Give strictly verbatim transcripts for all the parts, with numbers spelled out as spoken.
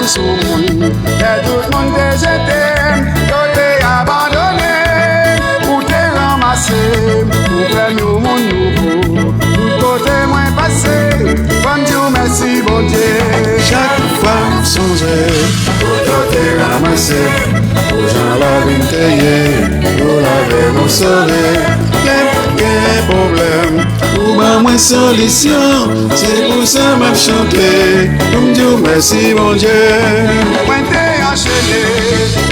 sou moun. Lè tout moun te jete m, yo te abandone m, ou te ranmase m, ou fè m yon moun nouvo. Tout kote mwen pase, fò m di w mèsi, Bondye. Chak fwa m sonje, kote w te ranmase m, pou jan lavi m te ye, ou lave m, ou sove m. Lè m gen pwoblèm, ou ban mwen solisyon. Se pou sa m ap chante, pou m di w mèsi, Bondye. Mwen te anchene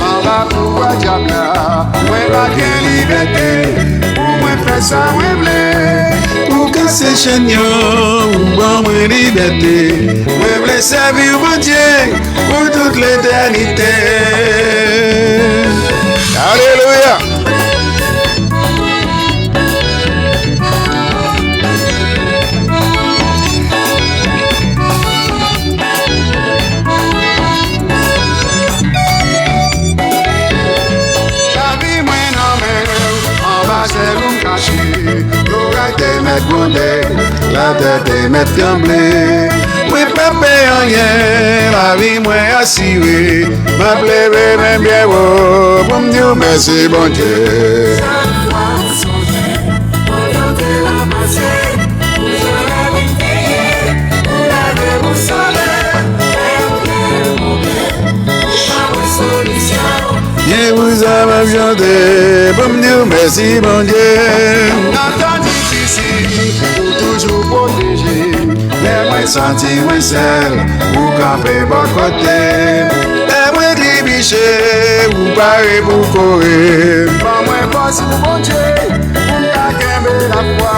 anba pouvwa dyab la, mwen pa gen libète pou mwen fè sa mwen vle. Ou kase chèn yo, ou ban mwen libète. Mwen vle sèvi w, Bondye, pou tout letènite. Alelouya! Lavi mwen nan men w, anba zèl ou m kache. Loray te mèt gwonde, latè te mèt tranble. Mwen pa pè anyen, lavi mwen asire. M ap leve men byen wo pou m di w mèsi, Bondye. Chak fwa m sonje, kote w te ranmase m, pou jan lavi m te ye, ou lave m, ou sove m. Lè m gen pwoblèm, ou ban mwen solisyon. Byen pou sa m ap chante, pou m di w mèsi, Bondye. Nan tan difisil, ou toujou pwoteje m. Lè mwen santi mwen sèl, ou kanpe bò kote m. Lè mwen tribiche, ou pare pou kore m. Ban mwen fòs, Bondye, pou m ka kenbe lafwa.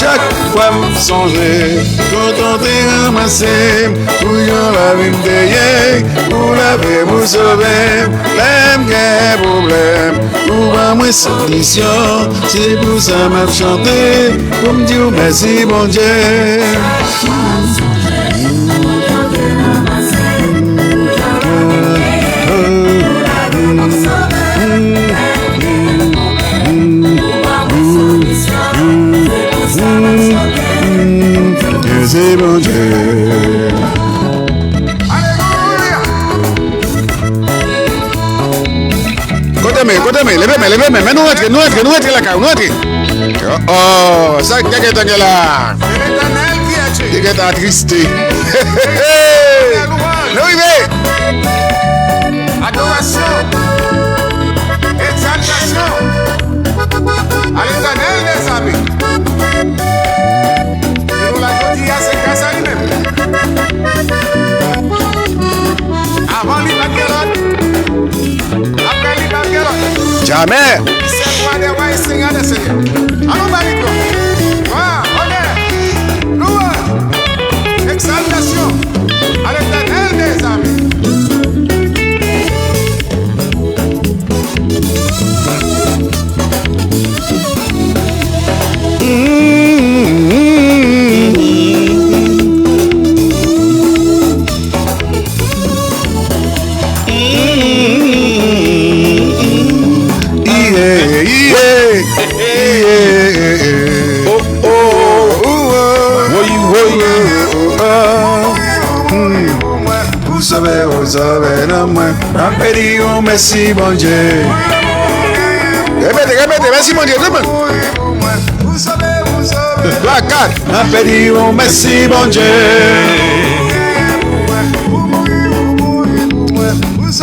Chak fwa m sonje, kote w te ranmase m, pou jan lavi m te ye, ou lave m, ou sove m. Lè m gen pwoblèm, ou ban mwen solisyon. Se pou sa m ap chante, pou m di w mèsi, Bondye. Mèsi, Bondye. Alelouya! Kote men, kote men, leve men, leve men, men nou rantre, nou rantre, nou rantre lakay, nou rantre. Oh, oh, sa k te gentan gen la? Se Letènèl ki èche. Li gentan atriste. Nou rive. Adorasyon, egzaltasyon a Letènèl dèzame. E nou la jodi a, se gras a li menm. Avan li, pa t gen lòt. Apre li, pa t gen lòt. Jamè. Li se Wa dè wa e Senyè dè senyè. Ann nou ba li glwa, onè, louwanj, egzaltasyon a Letènèl dèzame. Ou sove, ou sove nan mwen. M ap di w mèsi, Bondye. Repete, repete, mèsi, Bondye, tout moun. Twa, kat. M ap di w mèsi, Bondye.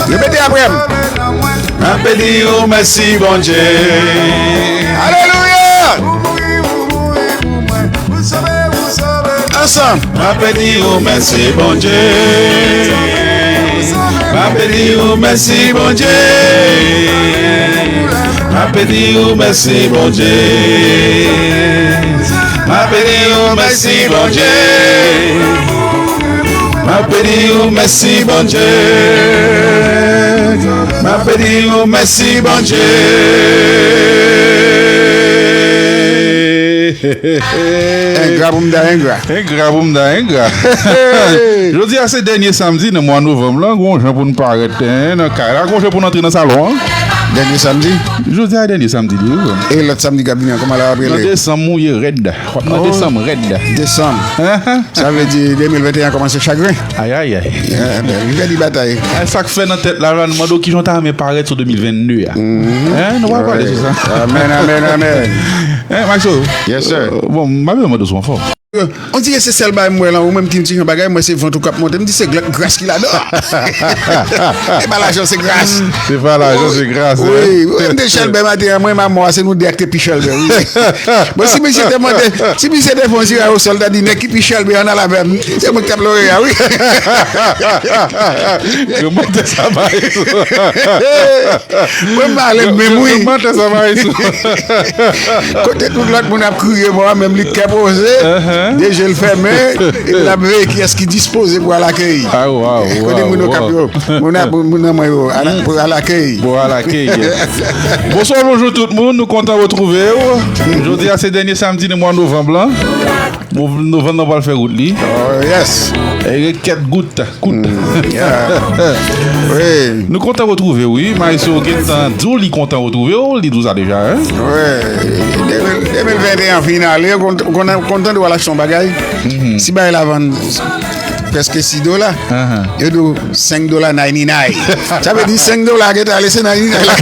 Repete apre m. M ap di w mèsi, Bondye. Alelouya! Ansanm. M ap di w mèsi, Bondye. M ap di w mèsi, Bondye. M ap di w mèsi, Bondye. M ap di w mèsi, Bondye. M ap di w mèsi, Bondye. M ap di w mèsi, Bondye. Engra pou m da engra. Engra pou m da engra. Jodi a se dènye samdi nan mwa novanm lan, gon jan pou n parèt, hein, nan kay la, gon jan pou n antre nan salon an. Dènye samdi? Jodi a dènye samdi li, wi. E lòt samdi k ap vini an, kòman l ap rele? Nan desanm, ou ye rèd. W ap nan desanm rèd. Desanm. Sa vle di de mil venteyen an kòmanse chagren. Ayayay. Li pèdi batay. Sa k fè nan tèt la, la, nou mande w kijan w ta renmen parèt sou de mil vennde a. Hein, nou pral pale sou sa. Amèn, amèn, amèn. Hein, Maxo? Yes, sir. Bon, m pa bezwen mande w sou anfòm. On dirait se sèl bagay m wè lan, ou menm ki di yon bagay, m wè se vant ou k ap monte. M di se gras ki ladan. E pa lajan, se gras. Se pa lajan, se gras, wi. Wi, m te chèlbè maten an, mwen, manman, se nou de ak te pi chèlbè, wi. Bon, si misye te mande, si misye te fè yon tiray osò, l ta di nèg ki pi chèlbè an al avè m. Se mwen ki t ap lore a, wi. Yo monte sa bay. Mwen m ale menm, wi. Yo monte sa bay. Kote tout lòt moun ap kriye mò a, menm li kè poze, de je l fèmen, epi l ap veye kiyès ki dispoze pou al akeyi. Kote moun Okap yo, moun ap, moun nan mwen yo, pou al akeyi. Pou al akeyi. Bonswa, bonjou tout moun, nou kontan retwouve w. Jodi a se dènye samdi nan mwa novanm lan. Novanm nan pral fè wout li. Oh, yes. E gen kèk gout. Kout. Nou kontan retwouve w, wi. Maestro gentan di w li kontan retwouve w, li di w sa deja, hein? Wi. De mil venteyen an fin ale, ou konn, ou konn, ou konn tande w al achte yon bagay. Si bagay la vann prèske sis dola, yo di w senk dola ninety-nine. Sa vle di senk dola gentan ale, se ninety-nine la.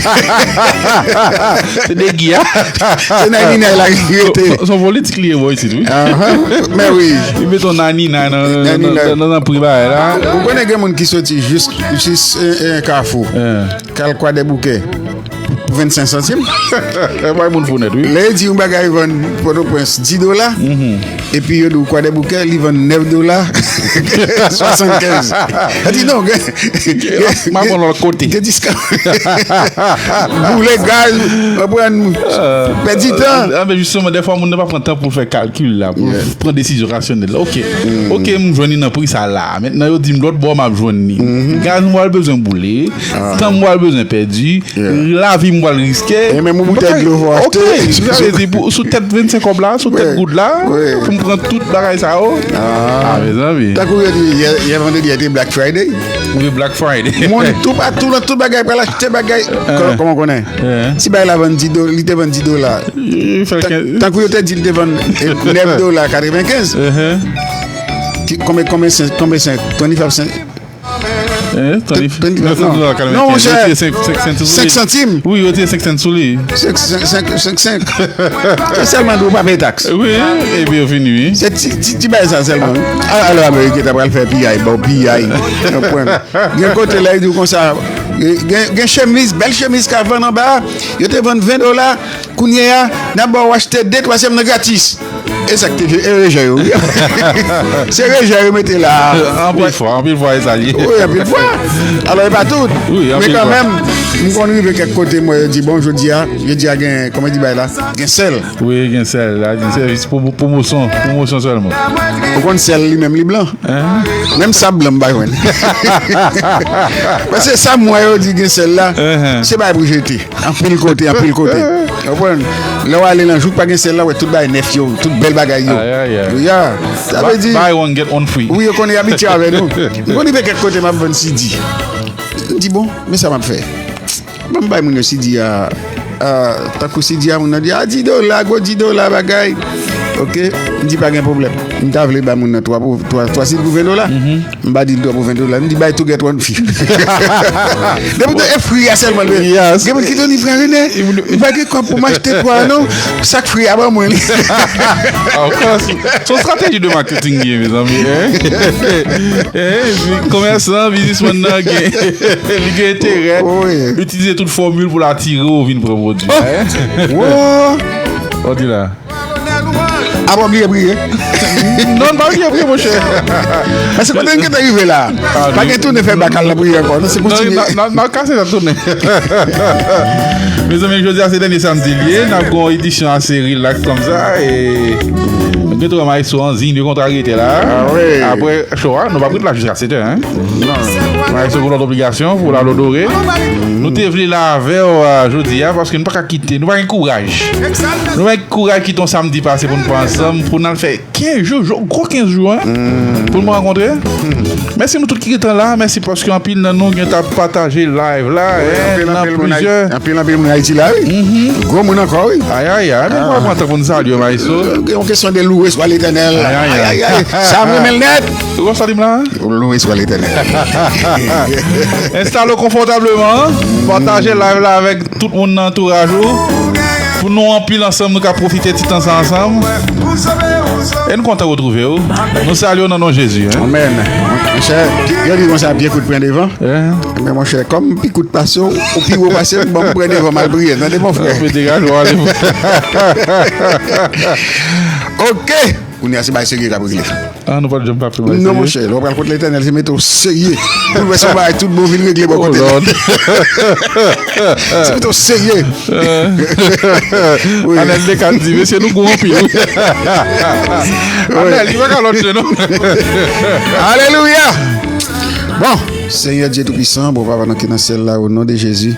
Se degi a. Se ninety-nine la ki rete. Se yon politik li ye bò isit, wi. Men wi. Li mete yon ninety-nine nan, nan, nan, nan pri bagay la. Ou konnen gen moun ki soti jis, jis, eh, eh, Kafou. K al Kwadèboukè pou vennsenk santim. Bay moun fou nèt, wi. Lè di yon bagay vann Pòtoprens dis dola, epi yo di w Kwadèboukè, li vann nèf dola swasannkenz. Sa di non, gen, gen, gen diska. Boule gaz, pèdi tan. Ah, men jisteman, dèfwa moun nan pa pran tan pou fè kalkil la, pou pran desizyon rasyonèl la. Ok. Ok, m jwenn li nan pri sa la. Mentnan yo di m lòt bò m ap jwenn li. Gaz m pral bezwen boule, tan m pral bezwen pèdi, lavi m pral riske. E menm yon boutèy dlo fò achte. Ok, sa vle di pou, sou tèt vennsenk kòb la, sou tèt goud la, pou m pran tout bagay sa yo. Ah, mezanmi. Tankou yo di, yè, yè vandredi a te Black Friday. Wi, Black Friday. Moun toupatou, nan tout bagay, pral achte bagay. Kòman w konnen? Si bagay la vann dis dola, li te vann dis dola. Tankou yo te di li te vann nèf dola katrevenkenz. Konbyen, konbyen sent, konbyen sent? Twenty-five cent. Hein? Twenty, non, non, monchè, senk, senk sent sou li. Senk santim. Wi, yo tire senk sent sou li. Senk, senk, senk, senk, senk. Se sèlman di w pa peye taks. Wi, epi yo fini, wi. Se ti, ti, ti bagay sa sèlman, wi. A, alò, Ameriken ta pral fè piyay, bon, piyay. Konprann? Gen kote la, yo di w konsa, gen, gen chemiz, bèl chemiz k ap vann anba, yo te vann ven dola, kounye a, n ap ba w achte de twazyèm nan gratis. E sa k te fè, e rejè yo, wi. Se rejè yo mete la. Anpil fwa, anpil fwa, e sa l ye. Wi, anpil fwa. Alò, e pa tout. Wi, men kanmenm, m konn rive kèk kote, mwen, yo di, bon, jodi a, jodi a gen, kòman di bagay la? Gen sèl. Wi, gen sèl. La di sèvis pou pwomosyon, pwomosyon sèlman. Ou konn sèl li menm, li blan. Menm sab blan m pa jwenn. Paske sa m wè yo di gen sèl la, se bagay pou jete. Anpil kote, anpil kote. Ou konprann? Lè w ale nan jou k pa gen sèl la, w wè tout bagay nèf yo, tout bèl bagay yo. Ayayay. Ya. Sa vle di, buy one, get one free. Wi, yo konnen y abitye avè nou. M konn rive kèk kote, m ap vann C D. M di, bon, men sa m ap fè. Ban m bay moun yo C D a. Ah, tankou C D a, moun nan di, ah, dis dola, gwo dis dola, bagay. Ok, m di pa gen pwoblèm. M ta vle bay moun nan twa pou, twa, twa C D pou ven dola. M pa di l twa pou ven dola. M di bay two get one free. Depi w te e free a sèlman l vle. Gen moun ki di, ni frè Rene, m pa gen kòb pou m achte twa non. Sa k free a ban mwen li. Of course. Se yon strateji de marketing li ye, mezanmi, hein? Hein, komèsan, biznismann nan gen, li gen enterè itilize tout fòmil pou l atire w vin pran pwodui a, hein? Wo! Ou di la. Apa w bliye priye? Non, m pa bliye priye, monchè. Paske kote n gentan rive la, pa gen tounen fè bak al nan priyè ankò. Non, se kontinye. N a, n a, n a kase nan tounen. Mezanmi, jodi a se dènye samdi l ye. N ap gen yon edisyon ase rilaks kòmsa. E Gen twa maestro an zin de kontra rete la. Ah, wi. Apre show a, nou p ap ret la jiska sèt è, hein? Non. Maestro pou lòt obligasyon, pou l al odore. Nou te vle la avè w, euh, jodi a, paske nou pa ka kite, nou pa gen kouraj. Nou pa gen kouraj kite yon samdi pase pou nou pa ansanm, pou n al fè kenz jou, jou, gwo kenz jou, hein? Pou nou rankontre. Mèsi nou tout ki gentan la, mèsi paske anpil nan nou gen t ap pataje live la, hein, anpil, nan anpil moun plizyè. Anpil, anpil moun Ayiti la, wi. Gwo moun ankò, wi. Ay, ay, ay, men nou pran tan pou nou salye, maestro. Gen yon kesyon de louwe swa Letènèl. Ay, ay, ay. Ay, ay, ay. Sa m renmen l nèt. Ou wè sa li m la? Louwe swa Letènèl. Enstale w konfòtableman, pataje live la avèk tout moun nan antouraj ou. Pou nou anpil ansanm, nou ka pwofite ti tan sa ansanm. E nou kontan retwouve w. Nou salye w nan non Jezi, hein. Amèn. Monchè, yo di konsa, pye kout pran devan. Eh. Men monchè, kòm m pi kout pase w, ou pi wo pase m, ban m pran devan, m al priye. Tande, mon frè. Mete gaj ou ale. Ok. Kounye a, se bagay serye k ap regle. Ah, nou pa t janm pa fè bagay serye. Non, monchè, lè w pral kot Letènèl, se mete w serye. Pou l wè si yon bagay tout bon vin regle bò kote l. Se mete w serye. Wi. Anèl de kat di, mesye, nou gou anpil, wi. Anèl, li pa ka lòt je, non. Alelouya! Bon, Senyè Dye Toupisan, bon Papa nou ki nan syèl la, o non de Jezi,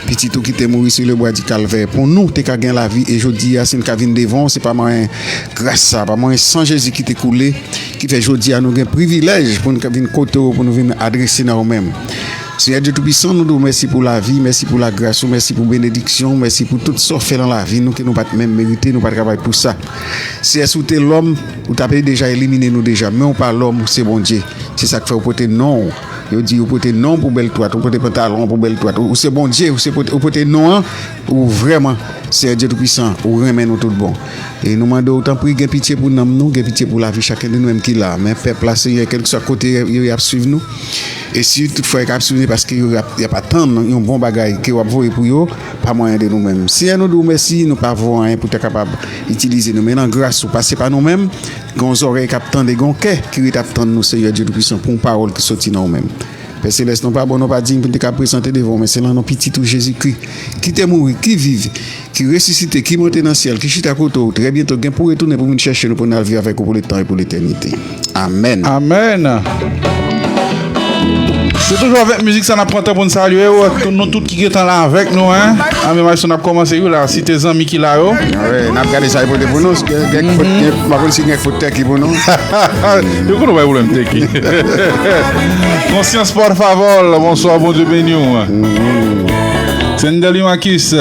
Pitit ou ki te mouri sou lebwa di Kalvè pou nou te ka gen lavi, e jodi a, si n ka vin devan w, se pa mwayen gras sa, pa mwayen san Jezi ki te koule, ki fè jodi a nou gen privilèj pou n ka vin kote w, pou nou vin adrese nan ou menm. Senyè Dye Toupisan, nou di w mèsi pou lavi, mèsi pou lagras ou, mèsi pou benediksyon ou, mèsi pou tout sa w fè nan lavi nou ke nou pa t menm merite, nou pa t kapab pou sa. Senyè, si w te lòm, ou t ap deja elimine nou deja, men w pa lòm, ou se Bondye. Se sa k fè ou pote non w. Yo di ou pote non pou bèl twat, ou pote pantalon pou bèl twat. Ou, ou se Bondye, ou se pote, ou pote non an, ou vrèman Senyè Dye Toupisan, ou renmen nou tout bon. E nou mande w, tanpri, gen pitye pou nanm nou, gen pitye pou lavi chaken de nou menm ki la. Men pèp la, Senyè, kèlkeswa kote yo, y ap swiv nou. E si toutfwa y ap swiv nou, paske yo ap, y ap atann yon bon bagay ke w ap voye pou yo, pa mwayen de nou menm. Senyè, nou di w mèsi, nou pa vo anyen pou te kapab itilize nou. Men nan gras ou, pase pa nou menm, gen yon zòrèy k ap tande, gen yon kè ki ret ap tann nou, Senyè Dye Toupisan, pou yon pawòl ki soti nan ou menm. Pè Selès, nou pa bon, nou pa diy pou n te ka prezante devan w, men se nan non Pitit ou Jezikri, ki te mouri, ki viv, ki resisite, ki monte nan syèl, ki chita kote w, trè byento gen pou retounen pou vin chèche nou, pou n al viv avèk ou pou letan e pou letènite. Amèn. Amèn. Se toujou avèk mizik sa n ap pran tan pou n salye w, tout, nou tout ki gentan la avèk nou, hein. Anben, maestro, n ap kòmanse, wi, la, site zanmi ki la yo. Wi, n ap gade sa yo pote pou nou. Gen, gen, gen, m pa konn si gen fout tèk ki pou nou. Yo konn nou bay pwoblèm tèk ki. Konsyans Pòtfavòl, bonswa, Bondye beni w. Sendeli Makis.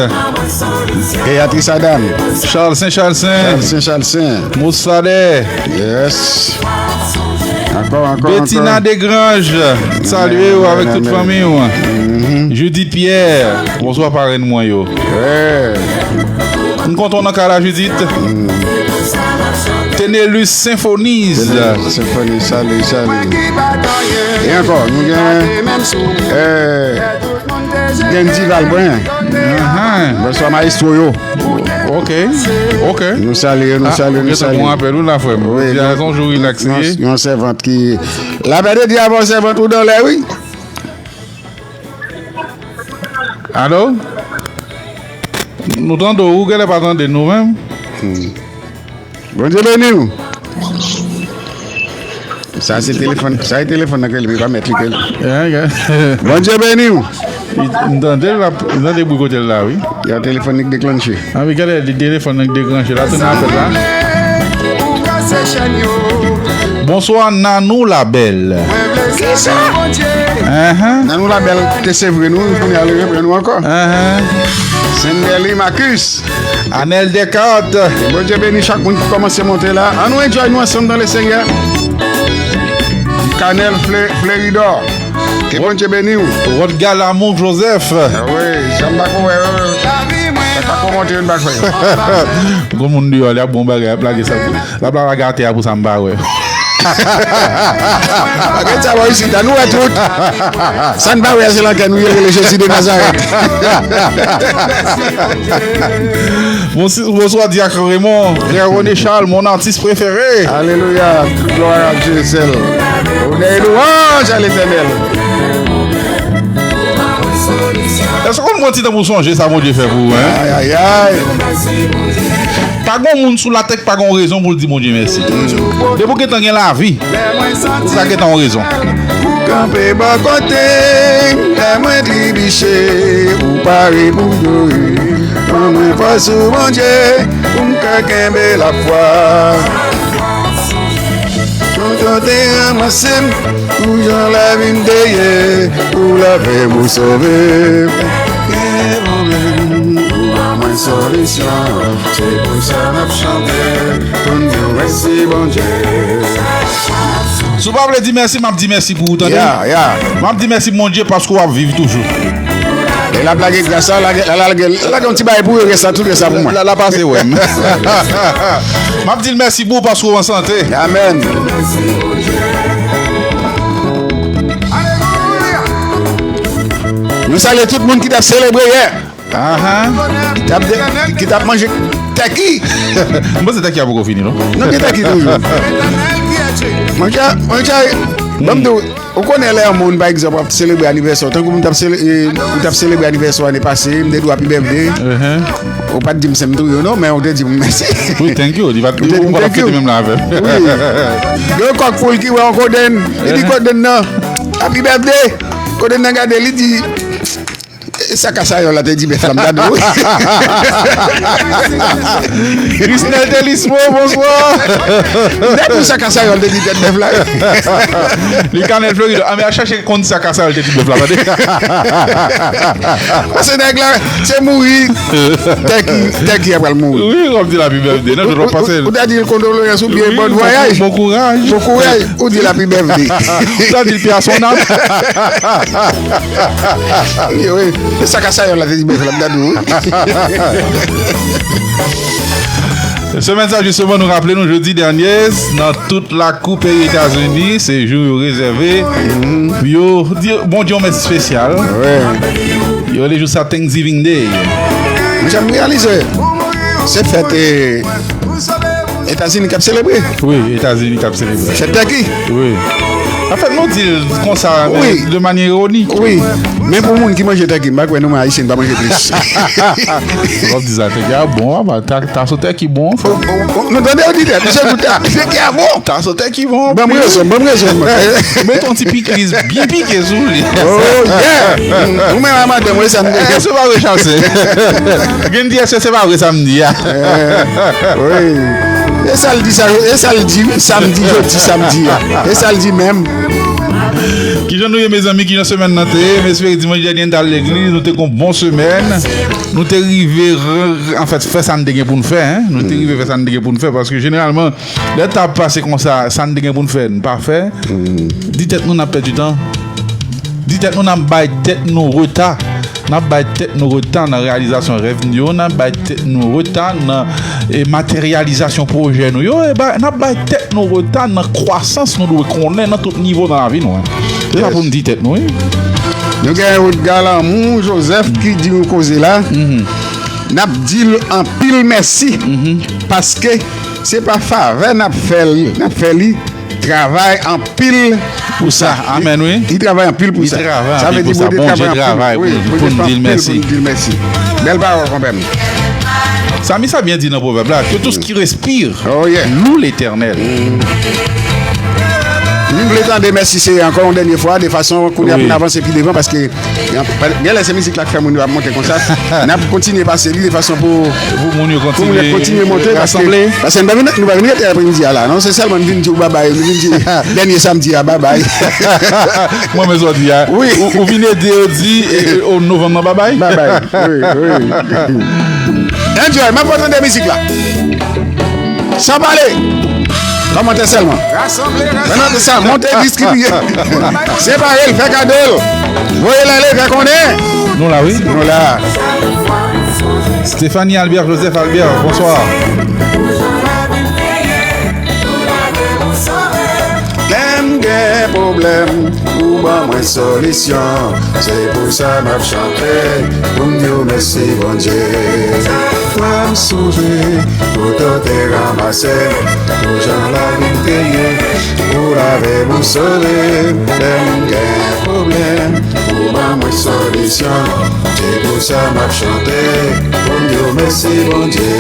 Beatrice Adam. Charles Saint Charles Saint. Charles Saint Charles Saint. Moussade. Yes. Ankò, ankò, Betina ankò. Desgrange, salye w avèk tout fanmi w. Judy Pierre, bonswa parenn mwen yo. M kontan w nan kay la, Judith. Tenelus Symphonies. Tenelus Symphonies, salye, salye. E ankò, nou gen, eh, Gandy Valbrun. Bonswa maestro yo. Ok, ok. Nou salye, nou salye, nou salye. Bon apèl ou la, frè m. Wi, jodi a se yon jou rilaks li ye. Yon sèvant ki, lapè de Dye avè w, sèvant, ou dan lè, wi. Alo? Nou tande w, ou genlè pa tande nou menm. Bondye beni w. Sa se telefòn, sa se telefòn nan ke li, li pa mèt li ke li. Bondye beni w. M tande l, m tande bri kote l la, wi. Yon telefòn li k deklanche. Anvi gade, li telefòn nan k deklanche la, tounen apèl la. Bonswa, Nanou Labèl. Kisa? Nanou Labèl te sevre nou, kounye a li reprann nou ankò. Senderly Marcus. Anèl Descartes. Bondye beni chak moun ki kòmanse monte la. Ann nou enjoy nou ansanm dans le Seigneur. Kanèl Fle-, Fleridor. Ke Bondye beni w. Rodga Lamour Joseph. Ah wi, sa m pa ko wè, euh, sa pa ko monte, m pa ko wè. Gon moun deyò, li ap bon bagay, ap lage sa. L ap lage atè a pou sa m pa wè. Bagay sa bò isit la, nou wè tout. Sa n pa wè, se nan kè nou ye, rele Jezi de Nazarèt. Bonsi-, bonswa, Dyak Raymond, frè René Charles, mon artiste préféré. Alelouya, tout glwa a Dye sèl. Onè e lwanj a Letènèl. Èske w konn pran ti tan pou w sonje sa Bondye fè pou ou, hein? Ay, ay, ay. Pa gen moun sou latè ki pa gen yon rezon pou l di Bondye mèsi. Depi w gentan gen lavi, ou ka gentan yon rezon. Ou kanpe bò kote m lè mwen tribiche, ou pare pou dore. Ban mwen fòs ou, Bondye, pou m ka kenbe lafwa. Kontan te ranmase m, pou jan lavi m te ye, pou lave m ou sove m. Gen pwoblèm, ou ban mwen solisyon. Se pou sa m ap chante, pou m di w mèsi, Bondye. Si w pa vle di mèsi, m ap di mèsi pou ou, tande? Ya, ya. M ap di mèsi, Bondye, paske w ap viv toujou. E l ap lage gras la, lage, lage, lage yon ti bagay pou yo, rès la, tout rès la pou mwen. La, la pase wè m. M ap di l mèsi pou ou paske w an sante. Amèn. Nou salye tout moun ki t ap selebre yè. Ahan. Ki t ap de-, ki t ap manje tèki. M panse tèki a poko fini, non? Non, gen tèki toujou. Monchè, monchè, ban m di w, ou konnen lè yon moun, pa egzanp, ap selebre anivèsè w, tankou moun t ap sele-, e, ou t ap selebre anivèsè w ane pase, m te di w happy birthday. Ou pa t di m se m touye w non, men ou te di m mèsi. Wi, thank you. Li pa t, ou pa t ap fete menm la avè m. Wi. Gen yon kòk poul ki wè yon kodenn, li di kodenn nan, happy birthday. Kodenn nan gade, li di, e sa kasayòl la te di bèf la, m ta di wi. Chrisnel Telismo, bonswa. Nèt ou sa kasayòl te di tèt bèf la. Li Kanèl Florida. A, men al chache konn sa kasayòl te di bèf la, tande. Paske nèg la, se mouri. Tèki, tèki a pral mouri. Wi, w ap di l happy birthday. Non, ou, ou, ou ta di l kondoleyans oubyen bon vwayaj. Bon kouraj. Bon kouraj. Ou di l happy birthday. Ou ta di l paix à son âme. Wi, wi. E sa kasayòl la te di bèf la, m ta di w. Semèn sa, jisteman, nou raple nou, jodi dènye, nan tout lakou peyi Etazini, se jou yo rezève pou yo di Bondye yon mèsi espesyal. Yo rele jou sa Thanksgiving Day. Monchè, m reyalize, se fèt, e, Etazini k ap selebre. Wi, Etazini k ap selebre. Fèt tèki. Wi. Anfèt, nou di l konsa, men de manyè ironik. Wi. Men pou moun ki manje tèki, m pa kwè nou menm Ayisyen n pa manje plis. W ap di sa, tèki a bon, apa, ta, taso tèki bon. O, o, o, nou tande oditè, misye goute a. Tèki a bon. Taso tèki bon. Ban m rezon, ban m rezon. Mete yon ti pikliz byen pike sou li. Oh, yeah. Mm, ou menm a madanm, wi, sa m di. Èske w pa rechache? Gen di, èske se pa vre sa m di a? Eh, wi. E sa l di sa, e sa l di samdi, jodi samdi a. E sa l di menm. Kijan nou ye, mezanmi? Kijan semèn nan te ye? M espere dimanch dènye n t al legliz, nou te gon bon semèn. Nou te rive, re-, re-, anfèt, fè sa n te gen pou n fè, en. Nou te rive fè sa n te gen pou n fè, paske jeneralman, lè tan ap pase konsa, sa n te gen pou n fè, n pa fè. Di tèt nou n ap pèdi tan. Di tèt nou n ap bay tèt nou reta. N ap bay tèt nou reta nan reyalizasyon rèv nou yo. N ap bay tèt nou reta nan, e, materyalizasyon pwojè nou yo. E ba, n ap bay tèt nou reta nan kwasans nou dwe konnen nan tout nivo nan lavi nou, en. Se sa pou n di tèt nou, wi. Nou gen Rodgar Lamour Joseph ki di yon koze la. N ap di l anpil mèsi. Paske se pa favè n ap fè l, n ap fè li. Travay anpil pou sa. Amèn, wi. Li travay anpil pou sa. Li travay anpil pou sa. Bondye travay pou, pou n di l mèsi. Bèl pawòl, konpè m. Sa, mi sa byen di nan pwovèb la, que tout ce qui respire loue l'Éternel. M vle tande mèsi Seyè ankò yon dènye fwa, de fason kounye a pou n avanse pi devan, paske Gen lè se mizik la k fè moun yo ap monte konsa. N ap kontinye pase li de fason pou, pou moun yo kontinye monte, paske, paske nou pa vin, nou pa vin rete apremidi a la, non, se sèlman n vin di w babay, nou vin di dènye samdi a babay. Mwen menm sa w di a. Wi. Ou, ou vin ede yo di, e, e, o novanm nan babay. Babay. Wi, wi. Enjoy, m ap retande mizik la. San pale. Kòmantè sèlman. Pandan sa, monte, distribiye. Separe l, fè kado l. Voye l ale, fè konnen. Nou la, wi. Nou la. Stéphanie Albert, Joseph Albert, bonswa. Lè m gen pwoblèm, ou ban mwen solisyon. Se pou sa m ap chante, pou m di w mèsi, Bondye. Fwa m sonje, kote w te ranmase m, pou jan lavi m te ye, ou lave m, ou sove m. Lè m gen pwoblèm, Ou ban mwen solisyon, se pou sa m ap chante, pou m di w mèsi, Bondye.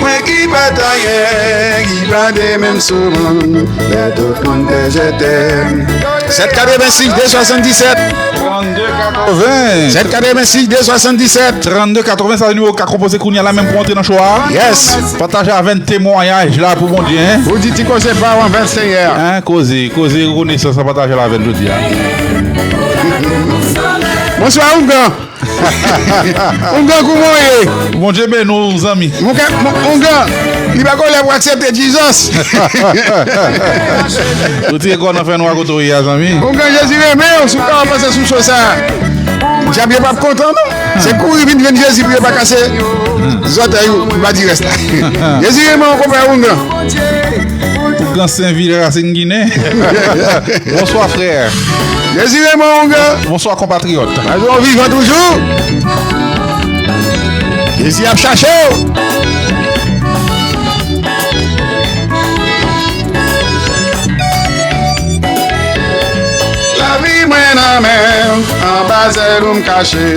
Mwen ki pa t anyen, ki pa te menm sou moun, lè tout moun te jete m. Sèt katrevensis, de swasanndisèt. Trannde katreven. Sèt katrevensis, de swasanndisèt. Trannde katreven, sa se nimewo w ka konpoze kounye a la menm pou antre nan show a. Yes. Pataje avè n temwayaj la pou Bondye, hein. Ou di ti koze pa w anvè Senyè a. Hein, koze, koze rekonesans la, pataje l avè n jodi a. Bonswa, Oungan. Oungan, kouman w ye? Bondye beni w, zanmi. Mon kè, mon, Oungan, li pa kolè pou aksepte Jesus. Ou tire kò w nan fènwa kote w ye a, zanmi. Oungan, Jezi renmen w, si w ka pase sou cho sa. Dyab yo p ap kontan, non. Se kouri vin jwenn Jezi pou yo pa kase zòtèy ou, pou pa di rès la. Jezi renmen w, konpè Oungan. Oungan Senvi, rasin ginen. Bonswa, frè. Jezi renmen w, Oungan. Bonswa, konpatriyòt. Pase w vivan toujou. Jezi ap chache w. Lavi mwen nan men w, anba zèl ou m kache.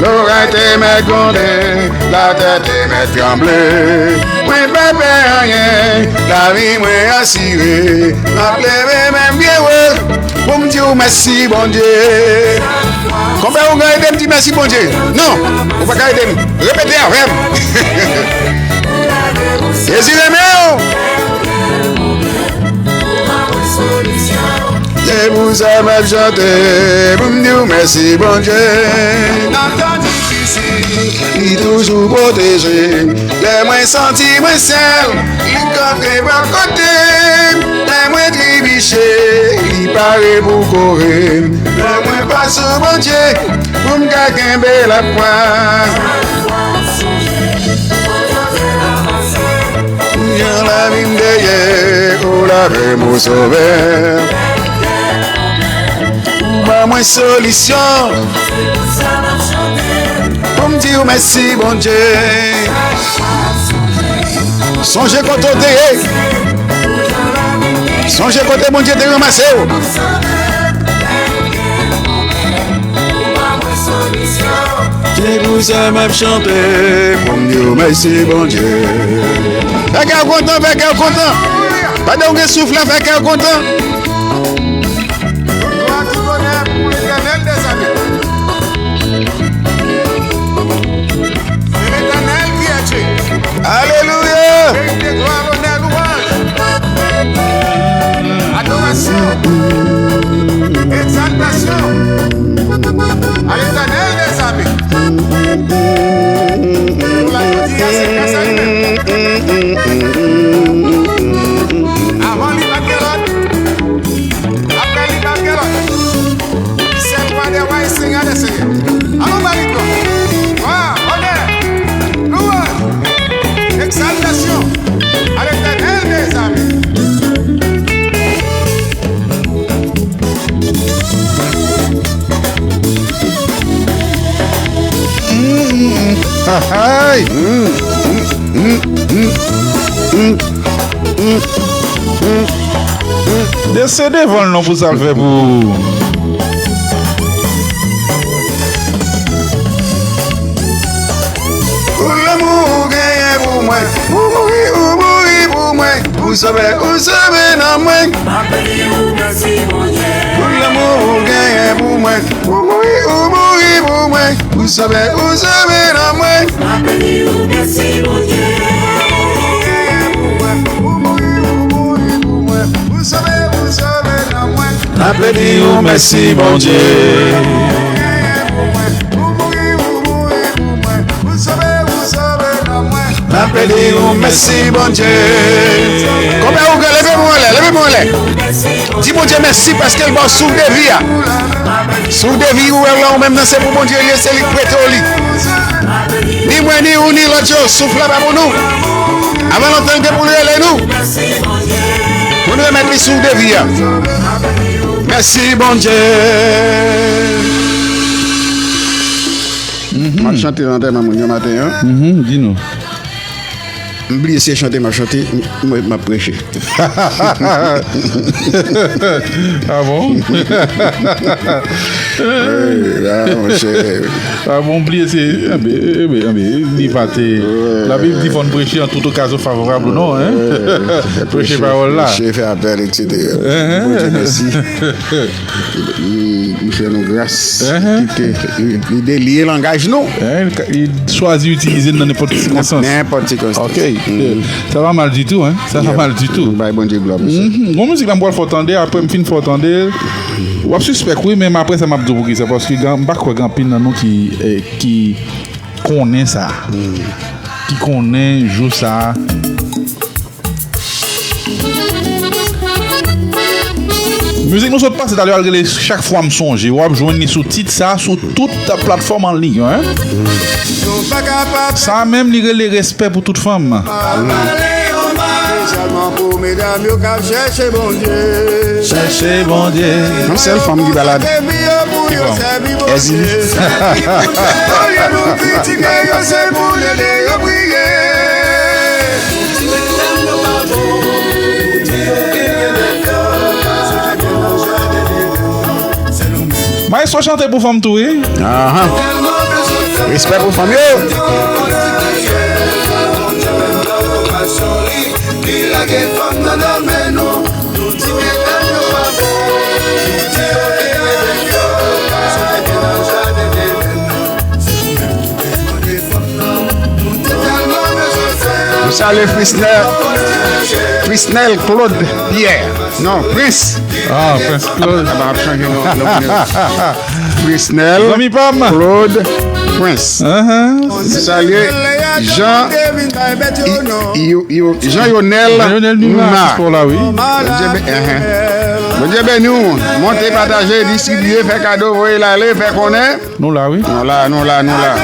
Loray te mèt gwonde, latè te mèt tranble. Mwen pa pè anyen, lavi mwen asire. M ap leve men m byen wo pou m di w mèsi, Bondye. Konpè, ou ka ede m di mèsi, Bondye? Non, ou pa ka ede m. Repete avè m. Jezi renmen w. Se pou sa m ap chante, pou m di w mèsi, Bondye. Nan tan difisil, li toujou pwoteje m. Lè mwen santi mwen sèl, li kanpe bò kote m. Lè mwen tribiche, li pare pou kore m. Lè mwen pa sou Bondye, pou m ka kenbe lafwa. Jan lavi m te ye, ou lave m, ou sove m. Ou ban mwen solisyon. Pou m di w mèsi, Bondye. Sonje kote w te ye. Sonje kote Bondye te ranmase w. Se pou sa m ap chante, pou m di w mèsi, Bondye. Fè kè w kontan, fè kè w kontan. Pandan w gen souf la, fè kè w kontan. Glwa tout onè pou Letènèl dèzame. Se Letènèl ki è Dye. Alelouya! Merite glwa, lonè, louwanj, adorasyon, egzaltasyon a Letènèl dèzame. Pou la jodi a, se gras a li menm. Avan li, pa t gen lòt. Apre li, pa t gen lòt. Sèl Wa dè wa e Senyè dè senyè. Ann nou ba li glwa. Glwa, onè, louwanj, egzaltasyon a Letènèl dèzame. Ay! Dese devan l non pou sa l fè pou ou. Pou lanmou ou genyen pou mwen, ou mouri, ou mouri pou mwen, ou sove, ou sove nanm mwen. M ap di ou mèsi, Bondye. Pou lanmou ou genyen pou mwen, ou mouri, ou mouri pou mwen, ou sove, ou sove nanm mwen. M ap di ou mèsi, Bondye. Ou mouri, ou mouri pou mwen, ou sove, ou sove nanm mwen. M ap di ou mèsi, Bondye. Ou mouri, ou mouri pou mwen, ou sove, ou sove nanm mwen. M ap di ou mèsi, Bondye. Konpè Oungan, leve men w anlè, leve men w anlè. Di Bondye mèsi paske l ba w souf de vi a. Souf de vi ou wè la ou menm nan, se pou Bondye li ye, se li k prete w li. Ni mwen, ni ou, ni lòt yo, souf la pa pou nou. Avan lontan l gen pou l rele nou. Pou n remèt li souf de vi a. Mèsi, Bondye. M ap chante nan antèman moun yo maten an. Mhm, di nou. M bliye si e chante m ap chante, m, m, m ap preche. Ah bon? Wi, la, monchè. Ah bon, bliye se, enben, enben, enben, li pa te, Labib di fò n preche an tout okazyon favorab ou non, hein? Preche pawòl la. Preche, fè apèl, et cetera. Bondye mèsi. Li, li fè nou gras, kite, li, li delye langaj nou. Hein, li, li chwazi itilize l nan nenpòt sikonstans. Nenpòt sikonstans. Ok. Sa pa mal ditou, hein? Sa pa mal ditou. Nou bay Bondye glwa pou sa. Gon mizik la m pral fè w tande, apre m fin fè w tande, w ap sispèk wi, men apre sa m ap di w poukisa, paske m pa kwè gen anpil nan nou ki, eh, ki konnen sa. Ki konnen jou sa. Mizik nou sot pase talè a, l rele Chak fwa m sonje. W ap jwenn li sou tit sa, sou tout platfòm an liy yo, hein. Sa menm, li rele Respè pou tout fanm. Espesyalman pou medam yo k ap chèche Bondye. Chèche Bondye. Yon sèl fanm ki balad. Ki fanm? Èzili. Olye nou kritike yo, se pou n ede yo priye. Maestro chante pou fanm tou, wi. Ahan. Respè pou fanm yo. Nou salye Frisnel, Frisnel Claude Pierre. Non, Prince. Ah, Prince Claude. Ap, ap, ap chanje non, non, non. Frisnel Claude Prince. Nou salye Jean, Jean Yonel Numa. Bondye be-, Bondye beni w. Monte, pataje, distribiye, fè kado, voye l ale, fè konnen. Nou la, wi. Nou la, nou la, nou la.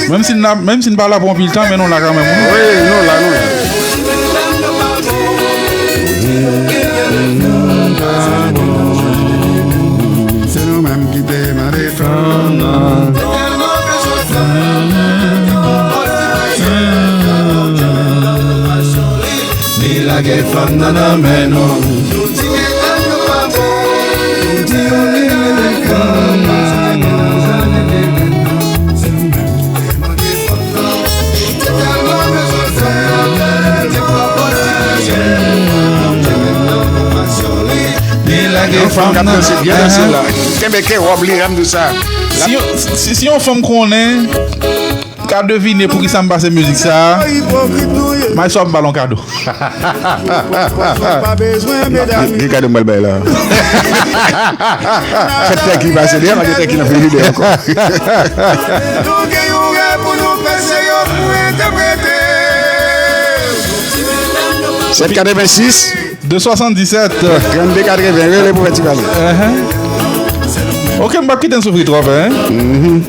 Menm si n la, menm si n pa la pou anpil tan, men nou la kanmenm, wi. Wi, nou la, nou la. Se nou menm ki te mande fanm nan. Li lage fanm nan nan men nou. Yon fanm k ap danse, byen danse la. Kenbe ke wòb li, jan m di w sa. Si yon, si, si yon fanm konnen, ka devine poukisa m pase mizik sa a, Maestro ap ba l yon kado. Ki kado m pral bay la? Fè tèk li pase dèyè, pa gen tèk ki nan frijidè ankò. Nou gen yon rèv pou nou fè, se yo pou entèprete. Sèt katrevensis. De swasanndisèt. Trannde katreven, rele pou fè ti pale. Ok, m p ap kite n soufri twòp, hein.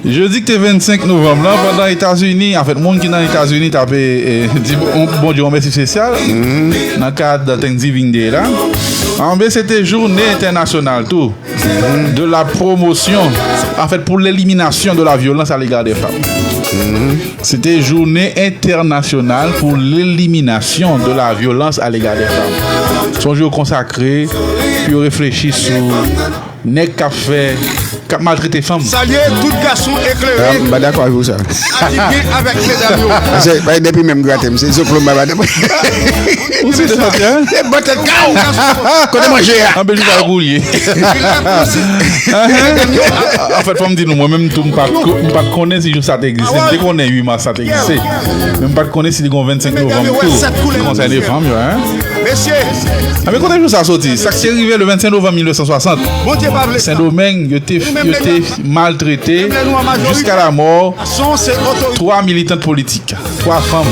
Jedi ki te vennsenk novanm lan, pandan Etazini, anfèt, moun ki nan Etazini t ap, eh, di bon, Bondye yon mèsi espesyal, nan kad Thanksgiving Day la. Anben, se te jounen entènasyonal tou de la pwomosyon, anfèt, pou leliminasyon de la vyolans a légard des femmes. Se te jounen entènasyonal pou leliminasyon de la vyolans a légard des femmes. Se yon jou yo konsakre pou yo reflechi sou nèg k ap fè, k ap maltrete fanm. Salye tout gason eklere. Ah, m pa dakò avè w sa. Aliyen avèk medam yo. Paske, bay depi menm grate m, se zoklo m pa bat. Ou se de sòti, hein? Se bòtèt kaw. Kote manje a? Anben, jou sa gouye. Anfèt, fò m di nou, mwen menm tou, m pa t ko-, m pa t konnen si jou sa te egziste. M te konnen uit mas sa te egziste. Men m pa t konnen si li gen yon vennsenk novanm tou. Ki konsène fanm yo, hein? Anben, kote jou sa soti? Sa k te rive le vennsenk novanm mil nèf san swasant. Sendomeng, yo te, yo te maltrete jiska lamò twa militant politik. Twa fanm.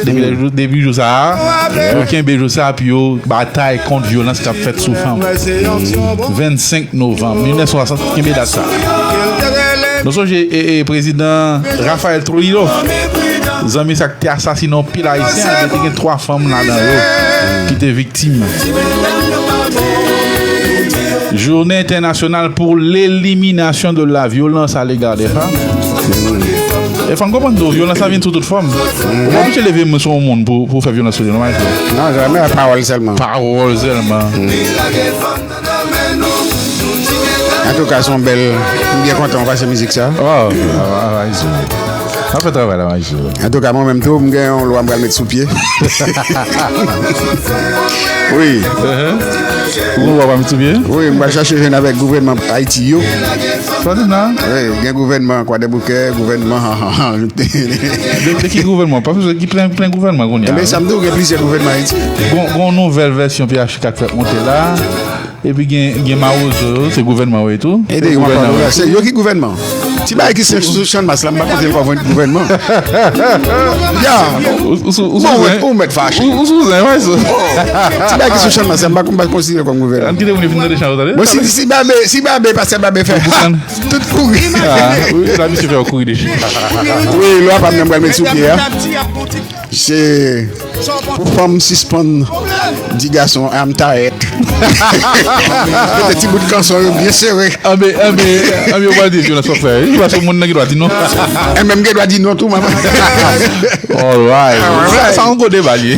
Depi lè jou, depi jou sa a, yo kenbe jou sa a pou yo batay kont vyolans k ap fèt sou fanm. Vennsenk novanm mil nèf san swasant, kenbe dat sa a. Nou sonje, e, e, prezidan Rafael Trujillo, zanmi sa k te asasinen yon pil Ayisyen, te gen twa fanm ladan yo ki te viktim. Journée internationale pour l'élimination de la violence à l'égard des femmes. E fò n konprann tou, vyolans la vin sou tout fòm. Ou pa oblije leve men sou yon moun pou, pou fè vyolans sou li, non, maestro? Non, jamè, pawòl sèlman. Pawòl sèlman. Antouka, se yon bèl, m byen kontan w pase mizik sa. Oh, ah, ah, maestro. N ap fè travay la, maestro. Antouka, mwen menm tou, m gen yon lwa m pral met sou pye. Wi. Ou gen lwa w pral met sou pye? Wi, m pral chache jwenn avèk gouvènman Ayiti yo. Sa w di la? Wi, gen gouvènman Kwadèboukè, gouvènman De, de ki gouvènman? Paske gen plen, plen gouvènman kounye a, wi. Ebyen, sa m di w, gen plizyè gouvènman Ayiti. Gon, gon nouvèl vèsyon P H K k fèk monte la. Epi gen, gen mawozo yo, se gouvènman yo ye tou. E de yo, se yo ki gouvènman. Ti bagay ki se sou Channmas la, m pa konte l kòm gouvènman. Ya. Ou, ou, ou, ou, bon, ou mèt fache. Ou, ou sou zen, wi, so. Ti bagay ki sou Channmas la, m pa, m pa konsidere l kòm gouvènman. Ann kite moun yo fin tande chan yo, tande. Bon, si, si Babe, si Babe, pastè Babe fè. Tout kouri. Ah, wi, la misye fè yo kouri deja. Wi, lwa pa m nan pral met sou pye a. Se pou fanm sispann di gason, "I'm tired." Mete ti bout kanson yo byen sere. Anben, anben, anben, yo pral di vyolans w ap fè. Wi, paske moun nan gen dwa di non. E menm gen dwa di non tou, manman. Alright. Sa, sa yon gwo deba li ye.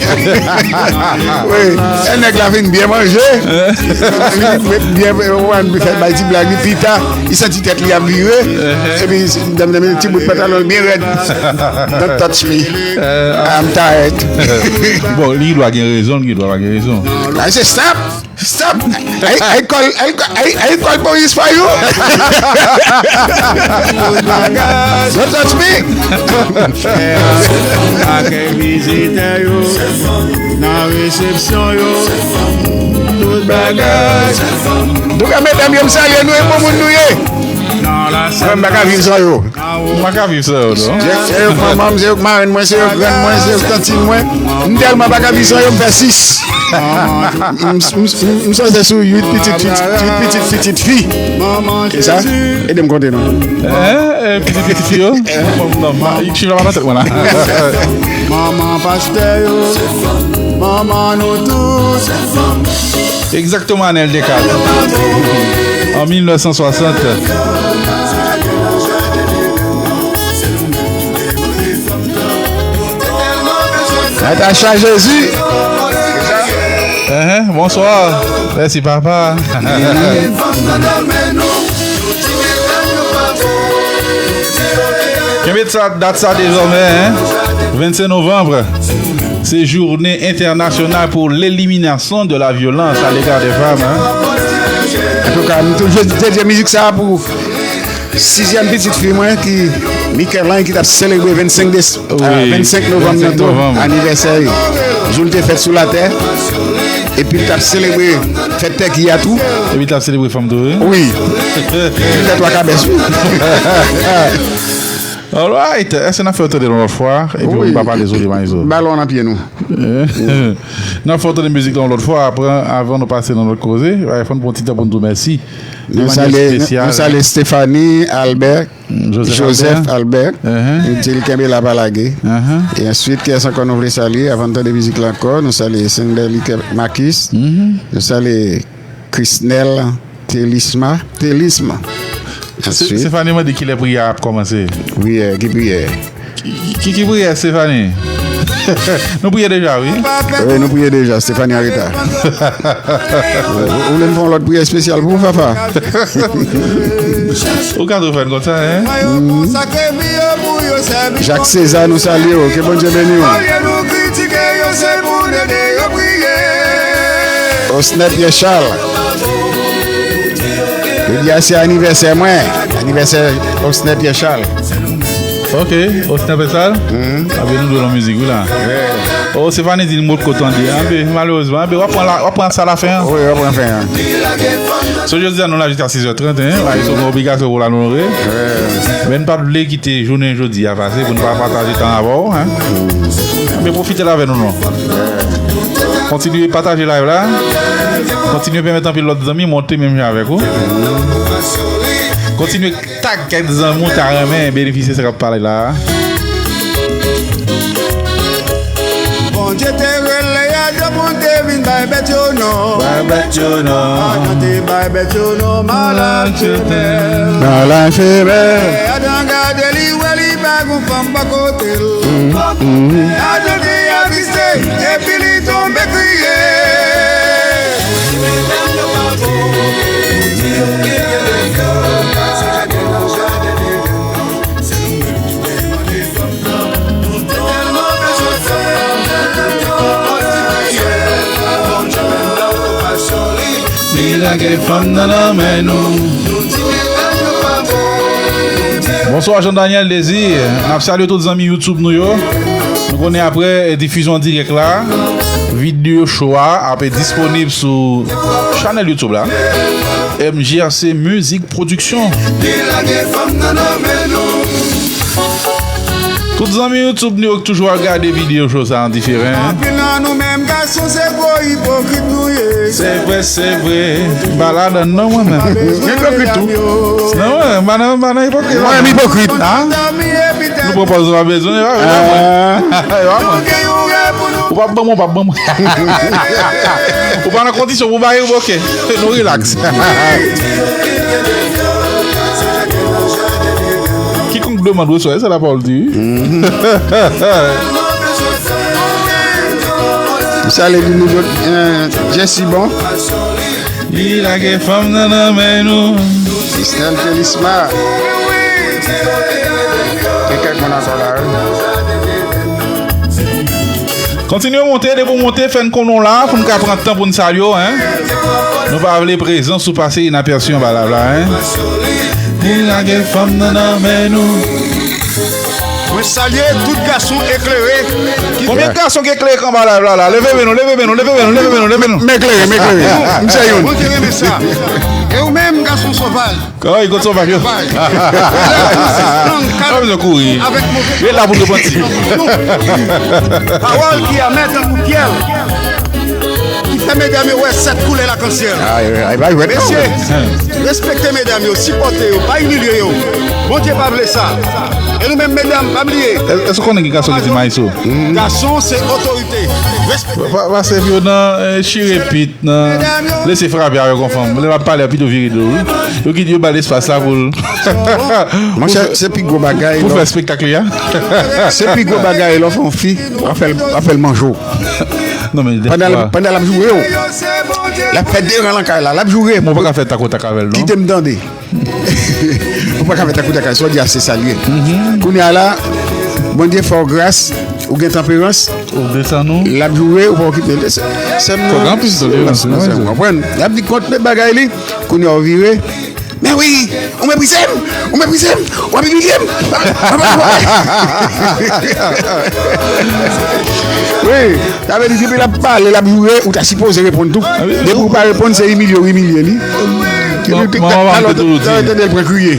Wi, e nèg la vin byen manje. Li byen, byen, byen fè bay ti blag li pita. Li santi tèt li ap vire. Epi, dam, dam, ti bout pantalon byen rèd. Don't touch me. I'm tired. Bon, li dwa gen rezon, li dwa pa gen rezon. I say stop. Stop. I, I call, I, I, I call police for you. Don't touch me. Akèy vizitè yo nan resepsyon yo. Tout bagay. Antouka, medam yo, m salye nou, e bon moun nou ye. Mwen, m pa ka viv san yo. M pa ka viv san yo, non. Se, se yo k manman m, se yo k marenn mwen, se yo k grann mwen, se yo k tantin mwen. M tèlman pa ka viv san yo, m fè sis. M, m, m, m sonje sou uit pitit, pitit, uit pitit, pitit fi. E sa, ede m konte non. Eh, eh, pitit, pitit fi yo? Non, non, non, chif la pa nan tèt mwen la. Manman pastè yo, manman nou tout. Exactement, Anèl Descartes. En mille neuf cent soixante. Natacha Jezi. Hein, bonsoir. Mèsi, papa. Kenbe sa, dat sa dezòmè, hein? Vennsenk novanm, se jounen entènasyonal pou leliminasyon de la vyolans a légard des femmes, hein? Antouka, m toujou dedye mizik sa a pou sizyèm pitit fi mwen ki, Michaeline, ki t ap selebre vennsenk des-, wi, vennsenk novanm nan tou, vennsenk novanm, anivèsè jou l te fèt sou latè. Epi l t ap selebre fèt tèt li a tou. Epi l t ap selebre fanm tou, wi. Wi. Li fè twa kabès, wi. Alright. Èske n ap fè w tande l yon lòt fwa? Epi wi, nou pa pale sou li, Mayizo. Balon nan pye nou. N ap fè w tande mizik la yon lòt fwa. Apre, avan nou pase nan lòt koze, fò n pran ti tan pou n di w mèsi. De manyè espesyal. Nou salye, nou salye Stéphanie Albert. Joseph Albert. Joseph Albert. Uhum. Nou di l kenbe la pa lage. Uhum. E answit, kiyès ankò nou vle salye avan n tande mizik la ankò? Nou salye Senderly Marcus. Uhum. Nou salye Chrisnel Telisma. Telisma. Answit. Stéphanie mande kilè priyè a ap kòmanse. Priyè, ki priyè? Ki, ki, ki priyè, Stéphanie? Nou priye deja, wi. Wi, nou priye deja. Stéphanie an reta. Ou, ou vle m fè yon lòt priyè espesyal pou ou, Fafa? Ou ka tou fè l konsa, hein? Jacques César, nou salye w. Ke Bondye beni w. Osner Pierre Charles. Jodi a se anivèsè mwen. Anivèsè Osner Pierre Charles. Ok, Osner Pierre Charles. Mhm. Anben, nou dwe nan mizik, wi, la. Yeah. Oh, Stéphanie di l mot kote andidan. Anben, malerezman, anben, w ap pran la, w ap pran sa la fen an. Wi, w ap pran fen an. So, jodi a, nou la jiska sis è trant, hein. Maestro gen obligasyon pou l al onore. Yeah. Men n pa t vle kite jounen jodi a pase pou n pa pataje tan avè w, hein. Anben, pwofite l avè nou, non. Kontinye pataje live la. Kontinye pèmèt anpil lòt zanmi monte menm jan avèk ou. Kontinye tag kèk zanmi w ta renmen benefisye sa k ap pale la a. Bondye te rele Adan pou l te vin bay bèt yo non. Bay bèt yo non. Adan te bay bèt yo non, malad femèl. Malad femèl. Lè Adan gade li wè li pa Gon fanm bò kote l. Adan li atriste, epi li tonbe kriye. Li lage fanm nan nan men nou. Bonswa Jean Daniel Désir. N ap salye tout zanmi YouTube nou yo. Nou konnen apre, eh, difizyon an dirèk la, videyo show a ap disponib sou chanèl YouTube la, M J R C Music Production. Tout zanmi YouTube nou yo ki toujou ap gade videyo show sa an diferan. Anpil nan nou menm gason se gwo ipokrit nou ye. Se vre, se vre. M pa ladan non mwen menm. M ipokrit tou. Non, mwen, m pa nan, m pa nan ipokrit. Mwen menm ipokrit. Ha? Nou pran pòz nou pa bezwen, e pa, e pa mwen. E pa mwen. Ou p ap ban mwen, ou p ap ban mwen. Ou pa nan kondisyon pou bay ou, ok. Nou relax. Quiconque demande reçoit, c'est la parole de Dieu. Sa vle di nou, eh, Jesse bon. Li lage fanm nan nan men nou. Sistèm Telisma. Gen kèk moun ankò la, wi. Kontinye monte, depi w monte, fè n konnen w la, pou n ka pran tan pou n salye w, en. Nou pa vle prezans ou pase inapèsi anba live la, en. Li lage fanm nan nan men nou. Mwen salye tout gason eklere ki Konbyen gason ki eklere k anba live la, la? Leve men nou, leve men nou, leve men nou, leve men nou, leve men nou. M eklere, m eklere. M se youn. Mwen te renmen sa. E ou menm, gason sovaj? Kòy, kot sovaj yo? Sovaj. Pa bezwen kouri. Avèk move Ret la pou repanti. Pawòl ki amè tankou pyèl, ki fè medam yo wè sèt koulè lakansyèl. Ay, ay, ay, ay, ay. Mesye, respekte medam yo, sipòte yo, pa imilye yo. Bondye pa vle sa. E nou menm medam, pa bliye. Èske w konnen gen gason ki di maestro? Gason se otorite. Respekte. Pa, pa, pa sèvi yo nan, eh, chire pit, nan lese frape avèk yon fanm. Lè l ap pale, pito vire do, wi. Yo kite yo ba l espas la pou l. Monchè, se pi gwo bagay pou fè spektak li a. Se pi gwo bagay lè w fè yon fi, w ap fè l, w ap fè l manje w. Non, men dèfwa pandan l ap joure w, l ap fè de ran nan kay la, l ap joure. Mwen pa ka fè takotak avè l, non. Kite m tande. Ou pa ka fè takout ak sa w di a se sa l ye. Kounye a la, Bondye fè w gras, ou gen tanperans. Ou desann ou. L ap joure, ou pa okipe l. Sè m nan. Fòk gen anpil tolerans, wi, sè m. Konprann? L ap di kont de bagay li. Kounye a w vire. Men wi, ou meprize m, ou meprize m, w ap imilye m. Wi. Sa vle di, depi l ap pale, l ap joure, ou ta sipoze reponn tou. Depi ou pa reponn, se imilye w imilye li. Epi ou te, alò, ta tande l pran kriye.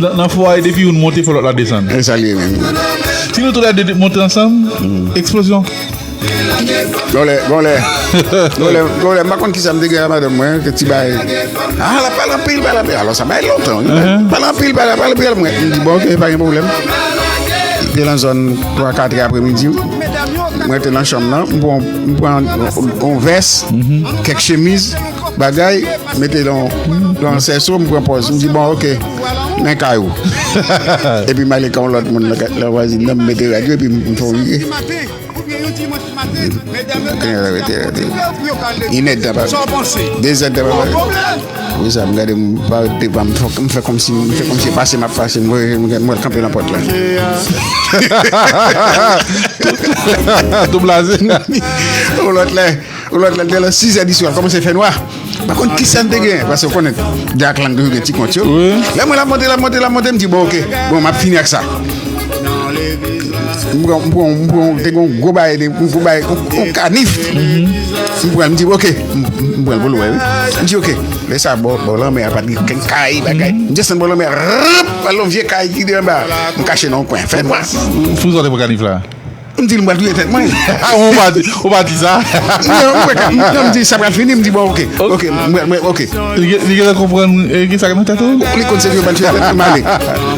Nan, nan fwaye, depi youn monte, fò lòt la desann. E sa l ye menm. Si nou tou lè de monte ansanm, eksplozyon. Gon lè, gon lè. Gon lè, gon lè, m pa konn kisa m te gen a madanm mwen, ke ti bay. Ah, l ap pale anpil, pale anpil. Alò, sa bay lontan, wi. Pale anpil, pale, pale anpil. Mwen, m di, bon, ok, pa gen pwoblèm. Te nan zòn twa, kat è apremidi. Mwen te nan chanm nan, m pran, m pran yon vès, kèk chemiz, bagay, mete nan yon, nan sèso, m pran pòz. M di, bon, ok, men kay ou. Epi m ale kay yon lòt moun nan, nan vwazin nan, m mete rad yo, epi m fè yon vire. Rete, rete, rete. Inèdtan, pa. Dezèdtan, pa. Wi, sa, m gade, m pa devan, m fè, m fè kòmsi, m fè kòmsi pase, m ap pase, m wè, m wè l kanpe nan pòt la. Tou blaze. Yon lòt lè, yon lòt lè, te lè sizè di swa, kòmanse fè nwa. M pa konn kisa m te gen, paske w konnen, Jack Lang toujou gen ti kont yo. Wi. Lè mwen l ap monte, l ap monte, l ap monte, m di, bon, ok, bon, m ap fini ak sa. M pran, m pran, m pran, te gen yon gwo bagay, de, yon gwo bagay, yon, yon kanif. M pran, m di, ok, m, m, m pran l pou l wè, wi. M di, ok, lè sa, bò, bò lanmè a, pa t gen kay, bagay. M desann bò lanmè a, rap, al nan vye kay ki te anba. M kache nan yon kwen, fè nwa. Fou sa te pran kanif la. M di l, m pral touye tèt mwen. Ou pa di, ou pa di sa. Non, m wè, m, m di, sa pral fini, m di, bon, ok, ok, m, m, ok. Li gen, li genlè konprann, eh, ki sa k nan tèt ou? Li konn se li, m pral touye tèt mwen, m ale.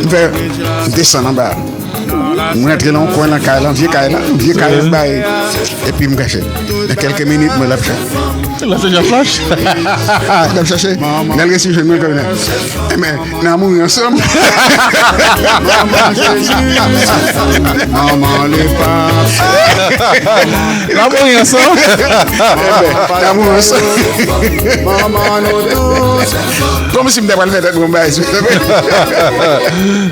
M fè, m desann anba. Mwen rantre nan yon kwen nan kay lan, vye kay lan, vye kay bay. Epi m kache. Nan kèlke minit, mwen l ap fè. Lè se Jean Flash. N ap chache. Lè l resi jwenn mwen, kòmè. Enben, n a mouri ansanm. Manman lepa. N a mouri ansanm. Enben, n a mouri ansanm. Manman nou tous. Kòmsi m ta pral fè tèt mwen bay sou.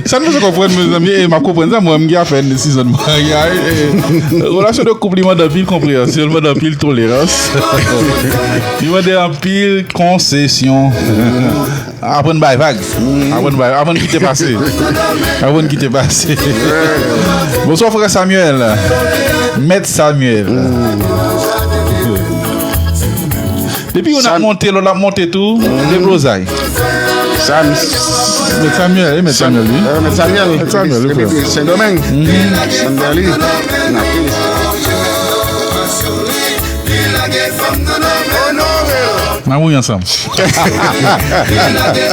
Sa nou bezwen konprann, mezanmi, e m ap konprann sa, mwen, m gen afè yon desizyon maryaj. E, relasyon de koup, li mande anpil konpreyansyon, li mande anpil tolerans. Li mande anpil konsesyon. Aprann bay vag. Aprann bay, aprann kite pase. Aprann kite pase. Bonswa, frè Samuel. Mèt Samuel. Depi youn ap monte, lòt ap monte tou, deblozay. Sam. Mèt Samuel, e Mèt Samuel, wi. Mèt Samuel, wi, frè. Depi Sendomeng. Sam Dali. N a mouri ansanm.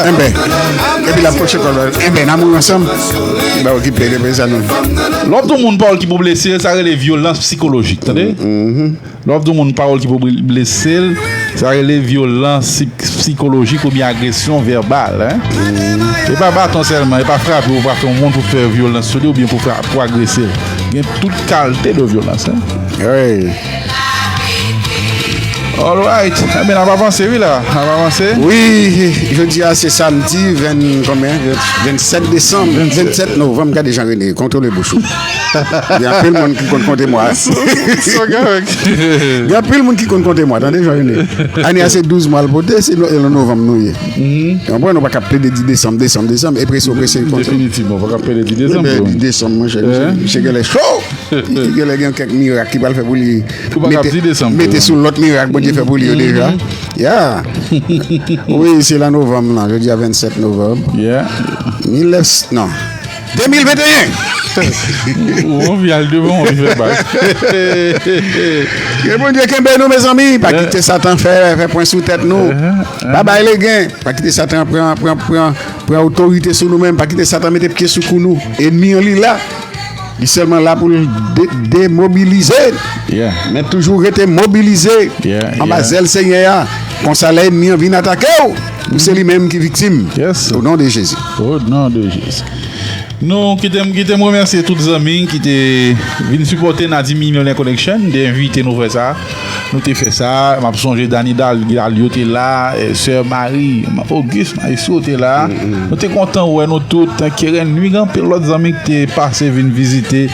Enben, epi l ap kwoche kò l, enben, n a mouri ansanm. Ba okipe de peyizan nou. Lè w di yon moun pawòl ki pou blese l, sa rele vyolans sikolojik, tande? Lè w di yon moun pawòl ki pou ble- blese l, sa rele vyolans sik- sikolojik oubyen agresyon vèbal, en. E pa baton sèlman, e pa frape ou frape yon moun pou fè vyolans sou li oubyen pou fra- pou agrese l. Gen tout kalte de vyolans, en. Wi. Alright. Enben, n ap avanse, wi, la. N ap avanse. Wi, jodi a se samdi ven, konbyen? Vennsèt desanm, vennsèt novanm. Gade Jean René, kontwole bouch ou. Gen anpil moun ki konn konte mwa. Gen anpil moun ki konn konte mwa, tande, Jean René. Ane a se douz mwa l pote, se nan novanm nou ye. Ou konprann, nou pa ka plede di desanm, desanm, desanm, e prese, prese, konsa. Definitivman, pa ka plede di desanm, bro. Di desanm, monchè, misye, misye genlè cho. Li genlè gen kèk mirak ki pral fè pou li mete, mete sou lòt mirak Bondye fè pou li yo deja. Yeah. Wi, se lan novanm lan, jodi a vennsèt novanm. Yeah. Mil nèf, non. De mil venteyen. Ou anvi al devan, ou anvi fè bak. Ke Bondye kenbe nou, mezanmi. Pa kite Satan fè, fè pwen sou tèt nou. Pa bay legen. Pa kite Satan pran, pran, pran, pran otorite sou nou menm. Pa kite Satan mete pye sou kou nou. Ènmi an li la. Li sèlman la pou l de- demobilize. Men toujou rete mobilize anba zèl Senyè a. Konsa, lè ènmi an vin atake w, ou se li menm ki viktim. O non de Jezi. O non de Jezi. Nou kite m, kite m remèsye tout zanmi ki te vin sipòte Nadim Millionaire Collection, te envite nou fè sa. Nou te fè sa, m ap sonje Dani Dal- Dalio te la, eh, Sè Mari, Auguste Maestro te la. Nou te kontan wè nou tout. Keren Nui, gen anpil lòt zanmi ki te pase vin vizite,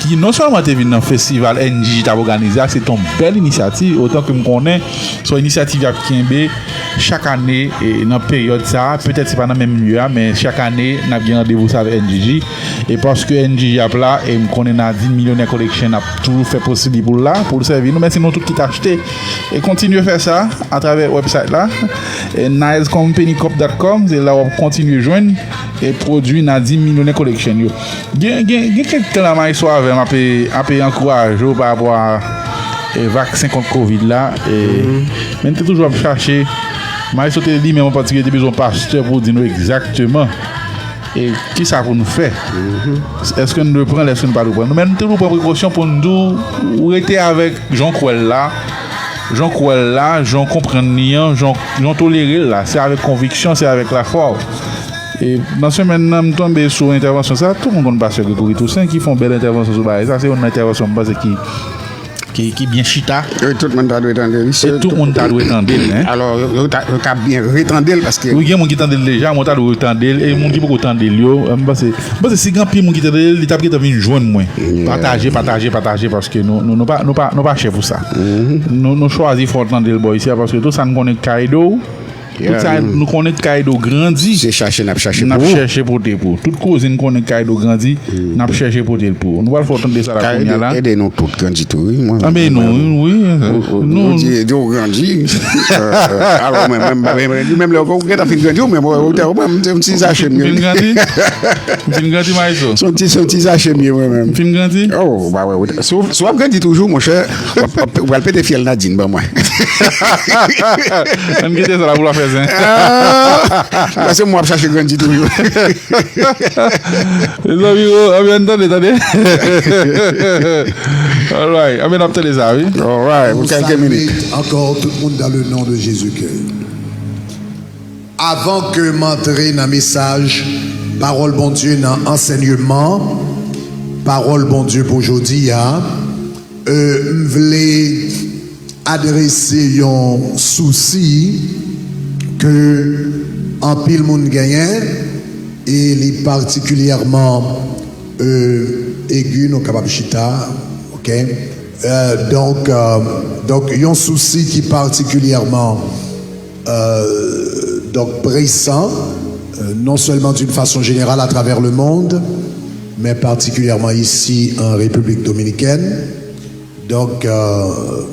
ki non sèlman te vin nan festival N J J t ap òganize a, se te yon bèl inisyativ, otan ke m konnen, se yon inisyativ y ap kenbe chak ane, e, nan peryòd sa a. Petèt se pa nan menm lye a, men chak ane, n ap gen randevou sa avèk N J J. E paske N J J ap la, e m konnen Nadim Millionaire Collection ap toujou fè posib li pou l la, pou l sèvi nou. Mèsi nou tout ki t achte. E kontinye fè sa atravè website la. E niles company corp dot com, se la w ap kontinye jwenn e pwodui Nadim Millionaire Collection yo. Gen, gen, gen kèk tan la, Maestro avè m ape, ape ankouraje w pa rapò a, e, vaksen kont kovid la. E, men n te toujou ap chache. Maestro te li menm an patikilye te bezwen yon pastè pou di nou egzakteman e kisa pou nou fè. Èske n dwe pran l, èske n pa dwe pran l? Nou menm, nou toujou pran prekosyon pou n di w, ou rete avèk jan w kwè l la, jan w kwè l la, jan w konprann li an, jan w, jan w tolere l la. Se avèk konviksyon, se avèk lafwa w. E nan semèn nan, m tonbe sou entèvansyon sa, tout moun konn pastè Gregory Toussaint ki fè yon bèl entèvansyon sou bagay sa. Se youn nan entèvansyon m panse ki ki, ki byen chita. Wi, tout moun ta dwe tande li. E tout moun ta dwe tande l, en. Alò, yo, yo ta, yo ka byen retande l paske. Wi, gen moun ki tande l deja, mwen ta dwe retande l, e moun ki poko tande l yo, m panse, m panse si gen anpil moun ki tande l, li t ap gentan vin jwenn mwen. Pataje, pataje, pataje, paske nou, nou, nou pa, nou pa, nou pa chè pou sa. Nou, nou chwazi fè w tande l bò isi a, paske tout sa n konnen k ka ede w, tout sa nou konnen k ka ede w grandi. Se chache n ap chache pou ou. N ap chèche pote pou ou. Tout koze n konnen k ka ede w grandi, n ap chèche pote l pou ou. Nou pral fè w tande sa la kounye a la. Ede nou tout grandi tou, wi. Mwen, anben nou, wi. Nou di, ede w grandi. Alò, mwen, mwen, mwen, mwen, menm lè ou gentan fin grandi, ou menm, ou te, ou menm, se yon ti zache m ye. Fin grandi? Fin grandi, Maestro? Se yon ti, se yon ti zache m ye, mwen menm. Fin grandi? Oh, ba wè, si w, si w ap grandi toujou, monchè, w ap, w ap, w ap pete fyèl Nadine ban mwen. Ann kite sa la pou l ap fè Paske mwen ap chache grandi toujou. Mezanmi, oh, anben, tande, tande. All right, anben, n ap tande sa, wi. All right, pou kèlke minit. Salut encore tout le monde dans le nom de Jésus-Christ. Avan ke m antre nan mesaj pawòl Bondye, nan ansèyman pawòl Bondye pou jodi a, euh, m vle adrese yon sousi ke anpil moun genyen, e li patikilyèman, euh, egi, nou kapab chita, ok? Euh, donk, euh, donk, yon sousi ki patikilyèman, euh, donk, presan, euh, non seulement d'une façon générale à travers le monde, mais particulièrement ici en République dominicaine. Donk, euh,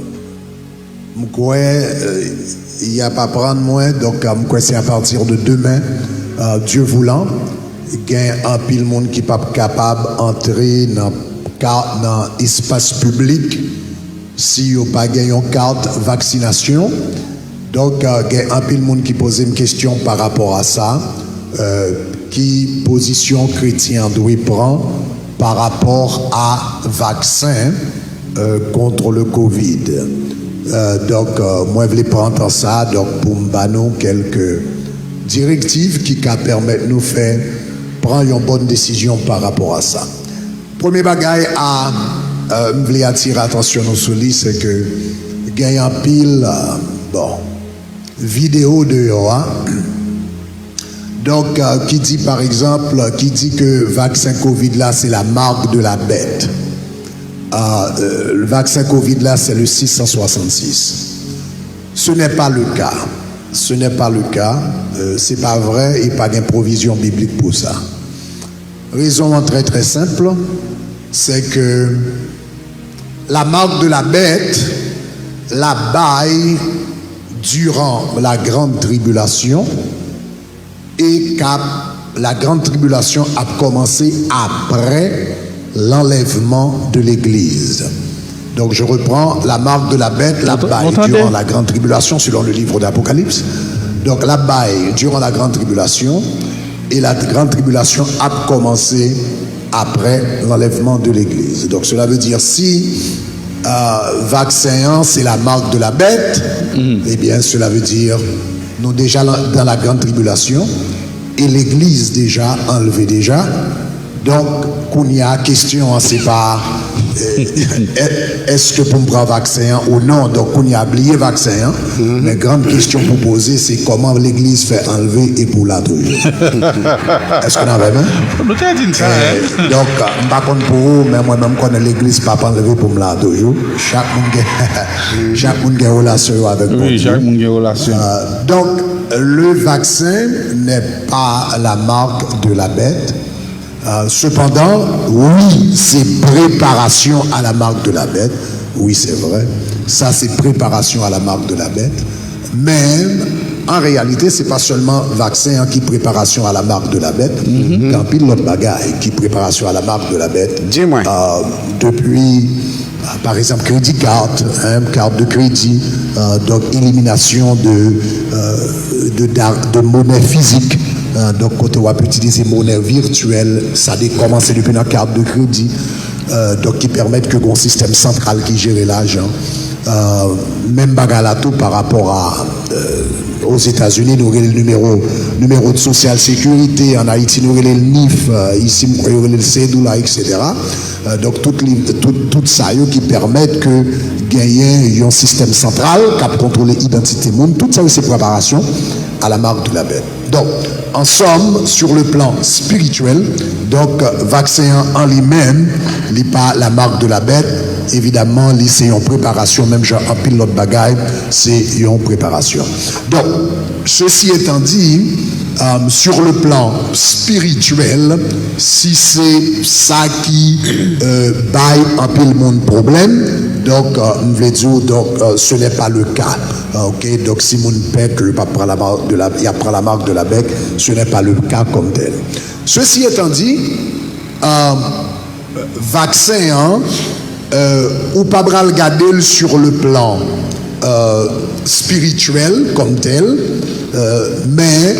m kwè, euh, y ap aprann mwen, donk, euh, m kwè se à partir de demain, euh, Dieu voulant, gen anpil moun ki p ap kapab antre nan ka, nan espas piblik si yo pa gen yon kat vaksinasyon. Donk, euh, gen anpil moun ki poze m kesyon pa rapò a sa, euh, ki pozisyon kretyen an dwe pran pa rapò a vaksen, euh, contre le covid. Euh, donk, euh, mwen vle pran tan sa, donk, pou m ba nou kèlke direktiv ki ka pèmèt nou fè pran yon bòn desizyon pa rapò a sa. Premye bagay a, euh, m vle atire atansyon nou sou li, se ke gen anpil, euh, bon, videyo deyò a. Donk, euh, ki di, pa egzanp, ki di ke vaksen covid la, se la marque de la bête. Euh, euh, vaksen covid la, se le six cent soixante-six. Ce n'est pas le cas. Ce n'est pas le cas. Euh, se pa vrè e pa gen pwovizyon biblik pou sa. Rezon an trè, trè senp, se ke la marque de la bête la bay durant la grande tribulation e k ap, la grande tribulation ap kòmanse apre l'enlèvement de l'église. Donc, je reprends la marque de la bête, la bay durant la grande tribulation, selon le livre d'Apocalypse. Donc, la bay durant la grande tribulation, e la grande tribulation ap kòmanse après l'enlèvement de l'église. Donc, cela veut dire, si, euh, vaksen an, c'est la marque de la bête, eh bien, cela veut dire, nou deja la, dans la grande tribulation, e legliz deja anlve deja. Donk, kounye a, kesyon an, se pa, euh, è-, èske pou m pran vaksen an ou non. Donk, kounye a, bliye vaksen an. Men gran kesyon pou poze, se kòman legliz fè anlve e pou la toujou. Èske n avè m? Nou te di n sa, hein? Donk, m pa konn pou ou, men mwen menm, m konnen legliz p ap anlve pou m la toujou. Chak moun gen, chak moun gen relasyon yo avèk Bondye. Wi, chak moun gen relasyon. Euh, donc, le vaccin n'est pas la marque de la bête. Euh, cependant, oui, c'est préparation à la marque de la bête. Oui, c'est vrai. Ça, c'est préparation à la marque de la bête. Men, an reyalite, se pa sèlman vaksen an ki preparasyon a la marque de la bête. Gen anpil lòt bagay ki preparasyon a la marque de la bête. Di mwen. Euh, depi, euh, pa egzanp, kredi kat, hein, kat de kredi, euh, donk eliminasyon de, euh, de, de, de monè fizik, euh, donk kote w ap itilize monè vityèl, sa de kòmanse depi nan kat de kredi, euh, donk ki pèmèt ke gon sistèm santral ki jere lajan. Euh, menm bagay la tou pa rapò a, euh, Ozetazini, nou rele l nimewo, nimewo de sosyal sekirite, an Ayiti, nou rele l nif, euh, isi, m kwè yo rele l Cédula, et cetera. Euh, donk, tout, li, tout, tout sa yo ki pèmèt ke genyen yon sistèm santral k ap kontwole idantite moun, tout sa yo se preparasyon a la marque de la bête. Donk, en somme, sur le plan spirituel, donk, vaksen an, an li menm, li pa la marque de la bête. Evidaman, li se yon preparasyon, menm jan anpil lòt bagay, se yon preparasyon. Donk, ceci étant dit, euh, sur le plan spirituel, si se sa ki, euh, bay anpil moun pwoblèm, donk, euh, m vle di w, donk, euh, ce n'est pas le cas. Ok, donk si moun pè ke yo p ap pran la marque de la, y ap pran la marque de la bête, ce n'est pas le cas comme tel. Ceci étant dit, euh, vaksen an, euh, ou pa pral gade l sur le plan, euh, spirituel comme tel, Men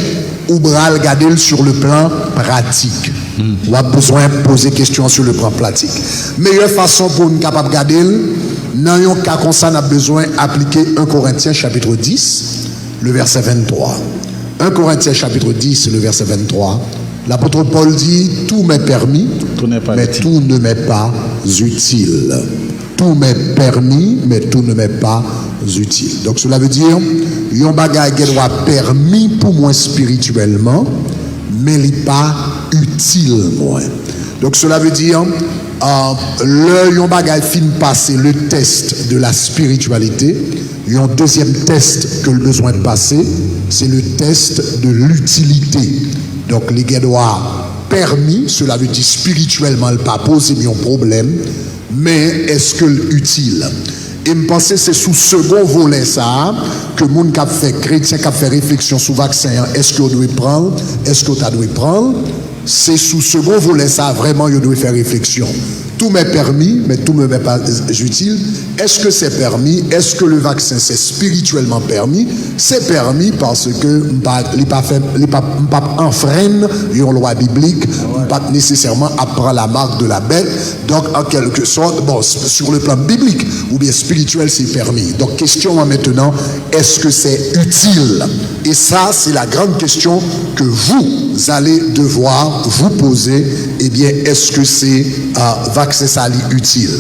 ou pral gade l sur le plan pratik. W ap bezwen poze kesyon sur le plan pratik. Meyè fason pou n kapab gade l, nan yon ka konsa, n ap bezwen aplike en Korentyen chapit dis, le vèsè venntwa. En Korentyen chapit dis, le vèsè venntwa, lapot Pòl di, tout m'est permis, mais tout ne m'est pas utile. Tout m'est permis, mais tout ne m'est pas utile. Donc cela veut dire, yon bagay gen dwa pèmi pou mwen espirityèlman, men li pa itil mwen. Donc cela veut dire, euh, lè yon bagay fin pase le test de la spiritualité, yon dezyèm test ke l bezwen pase, se le test de l'utilité. Donc li gen dwa pèmi, cela veut dire spirityèlman l pa poze m yon pwoblèm, men èske l itil? E m panse se sou segon volè sa a ke moun k ap fè, kretyen k ap fè refleksyon sou vaksen an, èske yo dwe pran l? Èske yo ta dwe pran l? Se sou segon volè sa a vrèman yo dwe fè refleksyon. Tout m'est permis, mais tout ne m'est pas utile. Est-ce que c'est permis? Est-ce que le vaccin c'est spirituellement permis? Se pèmi paske m pa, li pa fè, li pa, m p ap anfrenn yon lwa biblik, m p ap nesesèman ap pran la marque de la bête. Donc, en quelque sorte, bon, sur le plan biblique oubyen spirituel, c'est permis. Donc, question maintenant, est-ce que c'est utile? Et ça, c'est la grande question que vous allez devoir vous poser. Eh bien, est-ce que c'est euh, vaksen sa li itil?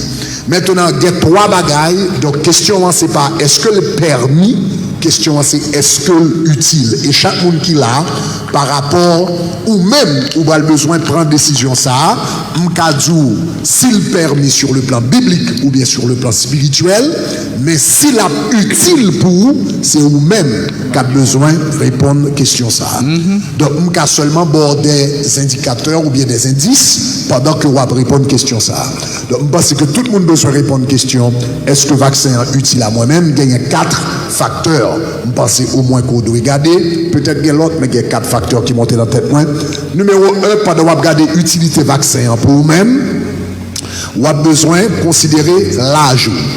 Maintenant, gen twa bagay. Donc, question an, se pa est-ce que le permis? Question an, se est-ce que l itil? Et chaque monde qui l'a, par rapport ou menm, ou pral bezwen pran desizyon sa a, m ka di w si l pèmi sur le plan biblique oubyen sur le plan spirituel, men si l ap itil pou ou, se ou menm k ap bezwen reponn kesyon sa a. Donk, m ka sèlman ba w des indicateurs oubyen des indices pandan ke w ap reponn kesyon sa a. Donk, m panse ke tout moun bezwen reponn kesyon, èske vaksen an itil a mwen menm? Genyen kat faktè, m panse omwen ke w dwe gade. Petèt gen lòt, men gen kat faktè ki monte nan tèt mwen. Nimewo en, pandan w ap gade itilite vaksen an pou ou menm, w ap bezwen konsidere laj ou.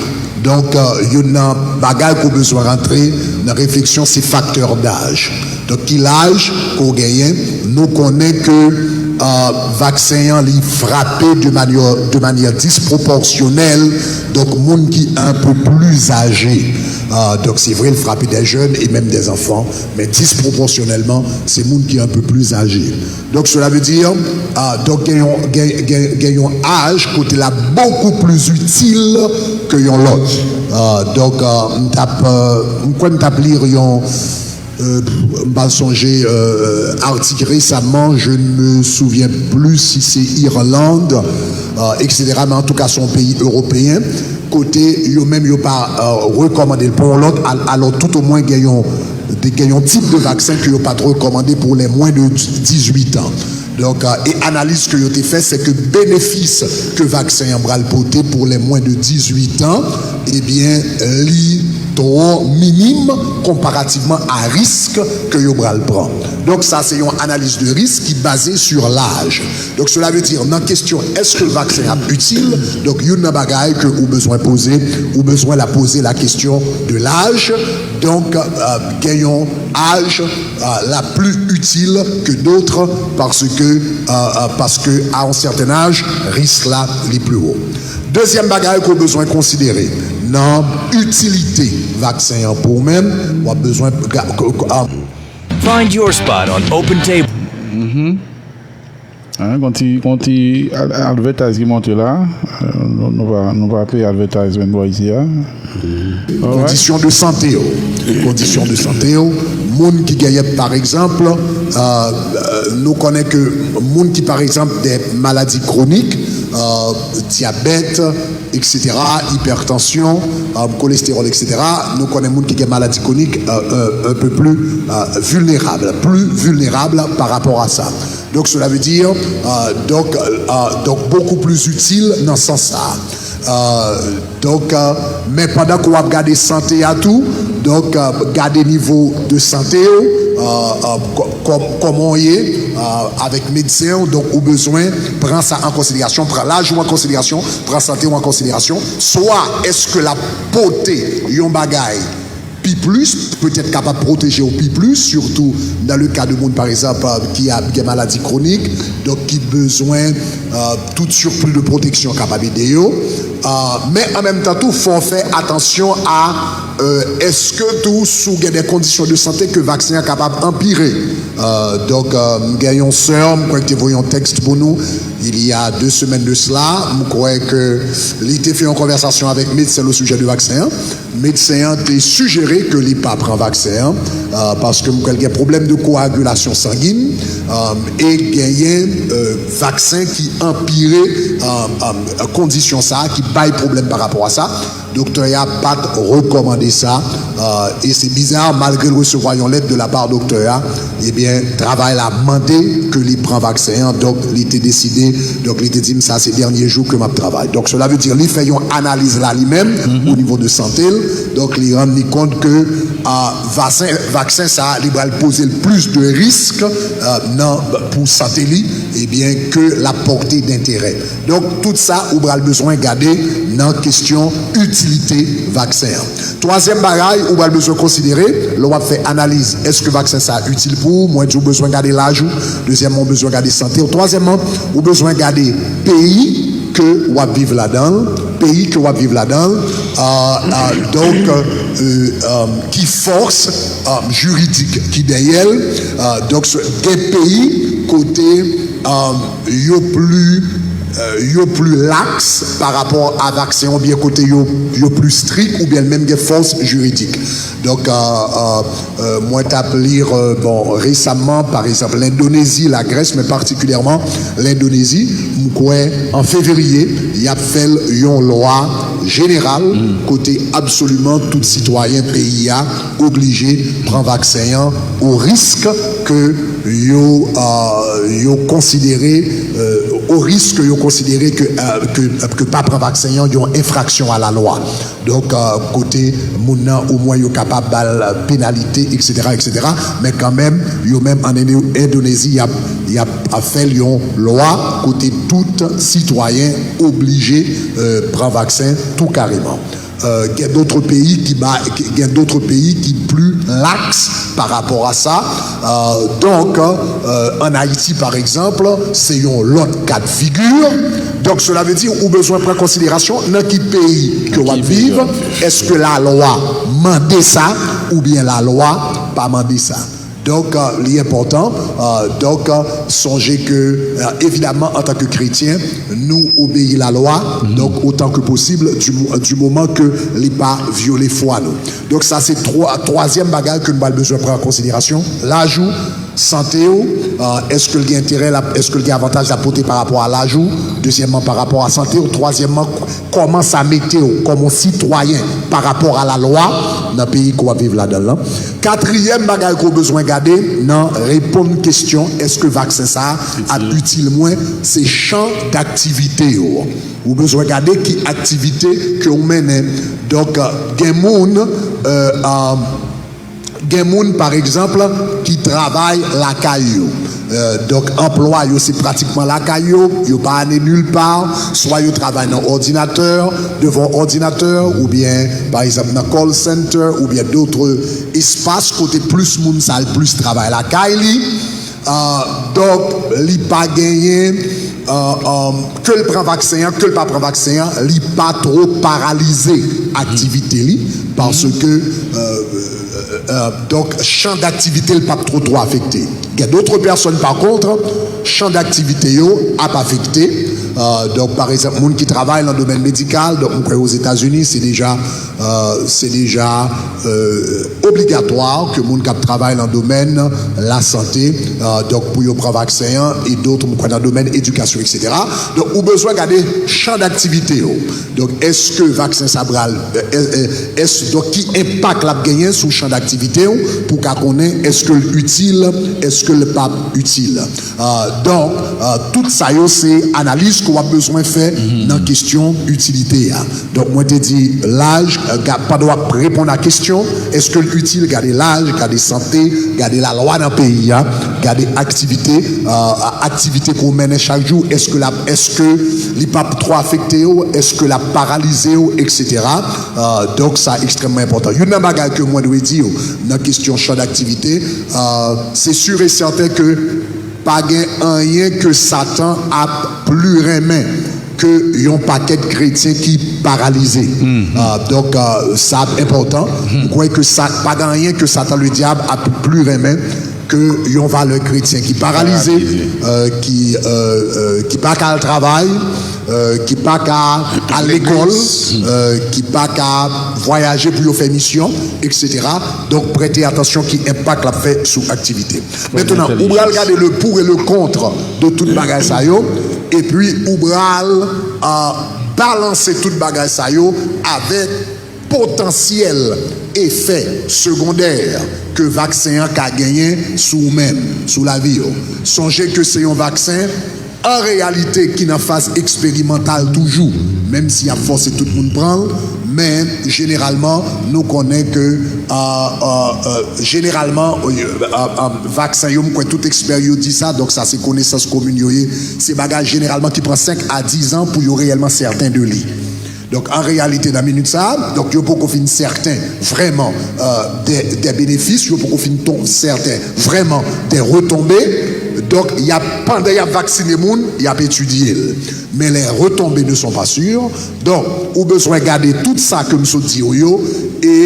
Donk, euh, youn nan bagay ke w bezwen rantre nan refleksyon, se faktè daj. Donk, ki laj ke w genyen? Nou konnen ke euh, vaksen an, li frape de manyè, de manyè disproporsyonèl, donk, moun ki un peu plus âgé. Euh, donk, se vre, l frape des jeunes et même des enfants, men disproporsyonèlman, se moun ki un peu plus âgé. Donc, cela veut dire, euh, donk, gen yon, gen, gen, gen yon aj kote l ap beaucoup plus utile ke yon lòt. Euh, donk, euh, m t ap, euh, m kwè m t ap li yon, euh, m pa sonje, euh, atik resaman, je ne me souviens plus si se Irlande, euh, et cetera, men antouka se yon peyi ewopeyen, kote yo menm yo pa, euh, rekòmande l pou yon lòt, al-, alò toutomwen gen yon, gen yon tip de vaksen ke yo pa t rekòmande pou les moins de dix-huit ans. Donk, euh, e analiz ke yo te fè, se ke benefis ke vaksen an pral pote pour les moins de dix-huit ans, ebyen, li twò minim konparativman a risk ke yo pral pran. Donk, sa se yon analiz de risk ki baze sur laj. Donk, cela veut dire, nan kesyon, èske vaksen ap itil? Donk, youn nan bagay ke ou bezwen poze, ou bezwen la poze la question de l'âge. Donk, euh, gen yon aj, euh, la plus utile que d'autres parce que, euh, euh, paske a yon sèten aj, risk la li pli wo. Dezyèm bagay ke w bezwen konsidere nan itilite vaksen an pou ou menm, w ap bezwen ga-, ko-, ko-, ah, Find your spot on Open Table. Hein, gon ti, gon ti al-, advertise ki monte la. Euh, nou, nou pa, nou pa peye advertisement bò isi a. Alright. Kondisyon de sante yo. Kondisyon de sante yo. Moun ki genyen, pa egzanp, euh, euh, nou konnen ke moun ki, pa egzanp, de maladi kronik, euh, dyabèt, et cetera, ipètansyon, euh, kolestewòl, et cetera. Nou konnen moun ki gen maladi kronik, euh, euh, un peu plus, euh, vulnérable, plus vulnérable par rapport à ça. Donc, cela veut dire, euh, donc, euh, donc, beaucoup plus utile nan sans sa. Euh, donk, euh, men pandan ke w ap gade sante a tou, donk, euh, gade nivo de sante w, euh, euh, kò-, kòm, kòman w ye, euh, avèk medsen w, donk ou bezwen pran sa an konsiderasyon, pran laj ou an konsiderasyon, pran sante w an konsiderasyon, swa èske l ap pote yon bagay pi plis, petèt kapab pwoteje w pi plis, sitou nan le ka de moun, pa egzanp, ki ap gen maladi kwonik, donk ki bezwen tout surplus de pwoteksyon kapab ede yo. Men an menm tan tou, fò w fè atansyon a èske tou si w gen de kondisyon de sante ke vaksen an kapab anpire. Donk, m gen yon sè, m kwè ki te voye yon tèks pou nou il y a deux semaines de cela. M kwè ke li te fè yon konvèsasyon avèk medsen le sijè de vaksen an. Medsen an te sijere ke li pa pran vaksen an, paske m kwè l gen pwoblèm de koagilasyon sangin, e genyen vaksen ki anpire kondisyon sa a, ki bay pwoblèm pa rapò a sa. Doktè a pa t rekòmande sa, e se biza, malgre l resevwa yon lèt de la pa doktè a, ebyen, travay la mande ke li pran vaksen an, donk li te deside, donk li te di m sa se dènye jou ke m ap travay. Donk, cela veut dire, li fè yon analiz la li menm, o nivo de sante l, donk li rann li kont ke vaksen, vaksen sa a, li pral poze l plis de risk nan, pou sante li, ebyen, ke l ap pòte denterè. Donk, tout sa, ou pral bezwen gade nan kesyon itilite vaksen an. Twazyèm bagay, ou pral bezwen konsidere, lè w ap fè analiz, èske vaksen sa a itil pou ou? Mwen di w bezwen gade laj ou. Dezyèmman, ou bezwen gade sante w. Twazyèmman, ou bezwen gade peyi ke w ap viv ladan l, peyi ke w ap viv ladan l, donk, ki fòs jiridik ki dèyè l. Donk, gen peyi kote yo pli, yo pli laks pa rapò a vaksen, oubyen kote yo, yo pli strik, oubyen l menm gen fòs jiridik. Donk, mwen t ap li, bon, resamman, pa egzanp, Lendonezi, Lagrès, men patikilyèman Lendonezi, m kwè an fevriye, y ap fè l yon lwa jeneral kote absoliman tout sitwayen peyi a oblije pran vaksen an o risk ke yo, yo konsidere, o risk yo konsidere ke, ke, ke pa pran vaksen an yon enfraksyon a la lwa. Donk, kote moun nan, omwen yo kapab ba l penalite, etsetera, etsetera. Men kanmenm, yo menm an Endonezi, y ap, y ap fè l yon lwa kote tout sitwayen oblije pran vaksen tou kareman. Gen dotre peyi ki ba, gen dotre peyi ki pli laks pa rapò a sa. Donk, an Ayiti, pa egzanp, se yon lòt ka de figi. Donk, cela veut dire, ou bezwen pran konsiderasyon nan ki peyi ke w ap viv, èske lalwa mande sa, oubyen lalwa pa mande sa. Donk, li enpòtan. Donk, sonje ke, evidamman, antanke kretyen, nou obeyi lalwa, donk, otan ke posib, di, di moman ke li pa vyole fwa nou. Donk, sa se twa, twazyèm bagay ke nou pral bezwen pran an konsiderasyon. Laj ou, sante w, èske l gen enterè, èske l gen avantaj l ap pote pa rapò a laj ou? Dezyèmman, pa rapò a sante w. Twazyèmman, kòman sa mete w kòm yon sitwayen pa rapò a lalwa nan peyi ke w ap viv ladan l lan? Katriyèm bagay ke w bezwen gade nan reponn kesyon, èske vaksen sa a ap itil mwen, se chan daktivite yo. Ou bezwen gade ki aktivite ke w mennen. Donk, gen moun, gen moun, pa egzanp, ki travay lakay yo. Donk, anplwa yo se pratikman lakay yo, yo pa ale nilpa, swa yo travay nan òdinatè, devan òdinatè, oubyen, pa egzanp, nan call center, oubyen dotre espas kote plis moun sa al plis travay lakay li. Donk, li pa genyen, ke l pran vaksen an, ke l pa pran vaksen an, li pa two paralize aktivite li, paske, donk, chan daktivite l p ap two, two afekte. Gen dotre pèsòn, pa kont, chan daktivite yo ap afekte. Donk, pa egzanp, moun ki travay nan domèn medikal, donk, m kwè Ozetazini, se deja, se deja obligatwa ke moun k ap travay nan domèn lasante, donk, pou yo pran vaksen an, e dot, m kwè nan domèn edikasyon, etsetera. Donk, ou bezwen gade chan daktivite yo. Donk, èske vaksen sa pral, donk, ki enpak l ap genyen sou chan daktivite w pou w ka konnen èske l itil, èske l p ap itil? Donk, tout sa yo se analiz ke w ap bezwen fè nan kesyon itilite a. Donk, mwen te di laj, euh, ga- pandan w ap reponn a kesyon, èske l itil, gade laj, gade sante, gade lalwa nan peyi a, gade aktivite, euh, aktivite ke w mennen chak jou, èske l ap, èske li p ap twò afekte w, èske l ap paralize w, et cetera. Euh, donk, sa ekstrèmman enpòtan. Youn nan bagay ke mwen dwe di w nan kesyon chan daktivite, euh, se sur e sèten ke pa gen anyen ke Satan ap pli renmen ke yon pakèt kretyen ki paralize. Ah, donk, ah, sa ap enpòtan. M kwè ke sa, pa gen anyen ke Satan ledyab ap pli renmen ke yon valè kretyen ki paralize, euh, ki, euh, euh, ki pa ka al travay, euh, ki pa ka al lekòl, euh, ki pa ka vwayaje pou yo fè misyon, et cetera. Donk, prete atansyon ki enpak l ap fè sou aktivite. Mentnan, ou pral gade le pour et le contre de tout bagay sa yo, epi ou pral, euh, balanse tout bagay sa yo avèk potansyèl efè segondè ke vaksen an ka genyen sou ou menm, sou lavi w. Sonje ke se yon vaksen an reyalite ki nan faz eksperimantal toujou, menm si y ap fòse tout moun pran l, men jeneralman, nou konnen ke, euh, euh, euh, jeneralman, euh, euh, euh, vaksen yo, m kwè tout ekspè yo di sa, donk sa se konesans komin yo ye, se bagay jeneralman ki pran senk a diz an pou yo reyèlman sèten de li. Donk, an reyalite, nan minit sa a, donk, yo poko fin sèten vrèman, euh, de, de benefis, yo poko fin ton sèten vrèman de retonbe. Donk, y ap, pandan y ap vaksine moun, y ap etidye l. Men les retombées ne sont pas sûres. Donk, ou bezwen gade tout sa ke m sot di w yo e,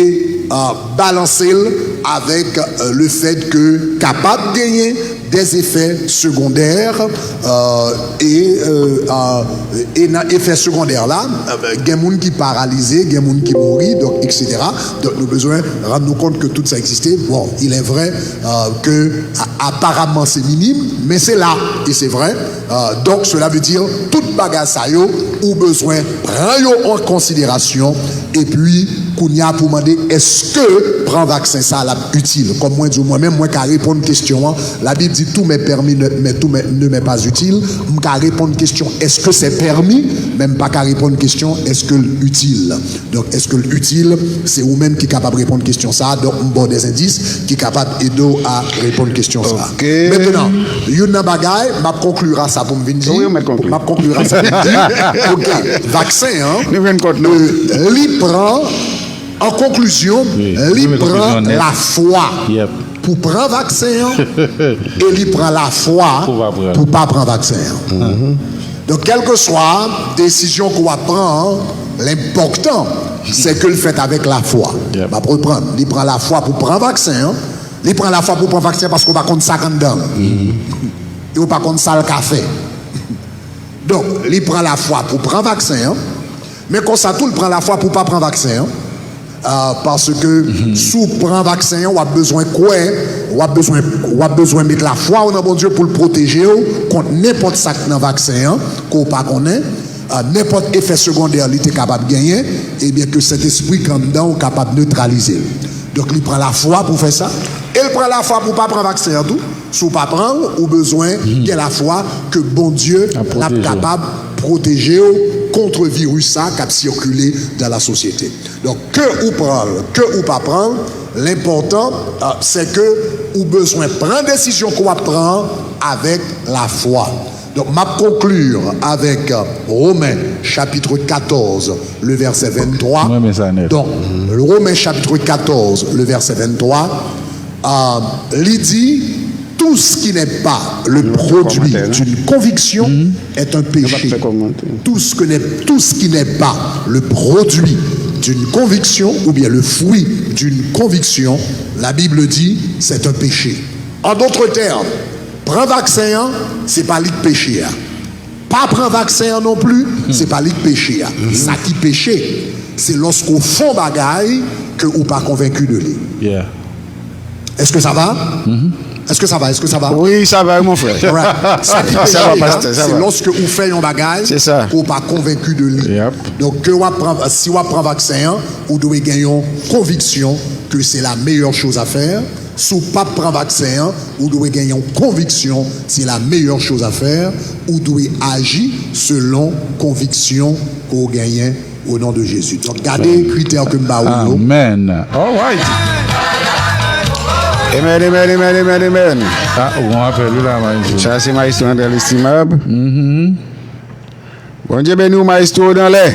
euh, balanse l avèk, euh, le fèt ke kapab genyen des effets secondaires, euh, e, euh, euh, e nan efè segondè la, euh, gen moun ki paralize, gen moun ki mouri, donk, et cetera. Donk, nou bezwen rann nou kont ke tout sa egziste. Bon, il est vrai, euh, ke a- aparaman se minim, men se la, e se vrè. Euh, donk, cela veut dire, tout bagay sa yo, ou bezwen pran yo an konsiderasyon, epi, kounye a pou mande, èske pran vaksen sa a l ap itil? Kòm mwen di w, mwen menm, mwen ka reponn kesyon an. La Bible dit, tout m'est permis, ne- mais tout m'est- ne m'est pas utile. M ka reponn kesyon, èske se pèmi? Men m pa ka reponn kesyon, èske l itil? Donk, èske l itil? Se ou menm ki kapab reponn kesyon sa a. Donk, m ba w des indices ki kapab ede w a reponn kesyon sa a. Ok. Mentnan, youn nan bagay, m ap konkli a sa pou m vin di. Wi, ou mèt konkli. M ap konkli a sa pou m di. Ok, vaksen an, nou jwenn kont nou. Euh, li pran, an konklizyon, wi, li pran lafwa pou pran vaksen an, e li pran lafwa pou pa pran vaksen an. Donk, kèlkeswa desizyon ke w ap pran an, lenpòtan, se ke l fèt avèk lafwa. M ap reprann. Li pran lafwa pou pran vaksen an. Li pran lafwa pou pran vaksen an paske w pa konn sa k anndan l. E w pa konn sa l ka fè. Donk, li pran lafwa pou pran vaksen an. Men konsa tou, l pran lafwa pou pa pran vaksen an. Ah, paske si w pran vaksen an, w ap bezwen kwè, w ap bezwen, w ap bezwen met lafwa w nan Bondye pou l pwoteje w kont nenpòt sa k nan vaksen an ke w pa konnen, ah, nenpòt efè segondè li te kapab genyen, ebyen ke Sentespri k anndan w kapab netralize l. Donk, li pran lafwa pou fè sa, e l pran lafwa pou pa pran vaksen an tou. Si w pa pran l, ou bezwen gen lafwa ke Bondye l ap kapab pwoteje w kont viris sa k ap sikile dan la sosyete. Donk, ke ou pran l, ke ou pa pran l, lenpòtan, euh, se ke ou bezwen pran desizyon ke w ap pran an avèk lafwa. Donk, m ap konkli avèk, euh, Romen, chapit katòz, le vèsè venntwa. Mwen renmen sa nèt. Donk, Romen, chapit katòz, le vèsè venntwa, euh, li di, tout ce qui n'est pas le produit d'une conviction est un péché. Tout ce que n'est, tout ce qui n'est pas le produit d'une conviction ou bien le fruit d'une conviction, la Bible dit, c'est un péché. En d'autres termes, pran vaksen an, se pa li k peche a. Pa pran vaksen an non pli, se pa li k peche a. Sa ki peche, se lòske w fè yon bagay ke ou pa konvenki de li. Est-ce que ça va? Est-ce que ça va? Est-ce que ça va? Wi, sa va, mon frè. Sa ki peche a, se lòske ou fè yon bagay ke ou pa konvenki de li. Donk, ke w ap pran, si w ap pran vaksen an, ou dwe gen yon konviksyon ke se la meilleure chose à faire. Si w p ap pran vaksen an, ou dwe gen yon konviksyon, c'est la meilleure chose à faire, ou dwe aji selon konviksyon ke w genyen, au nom de Jésus. Donk, gade kritè ke m ba ou yo. Amen. All right. Amen, amen, amen, amen, amen. Ah, ou gon apèl, wi, la, Maestro. Sa se Maestro André Lestimab. Mhm. Bondye beni w, Maestro, w nan lè.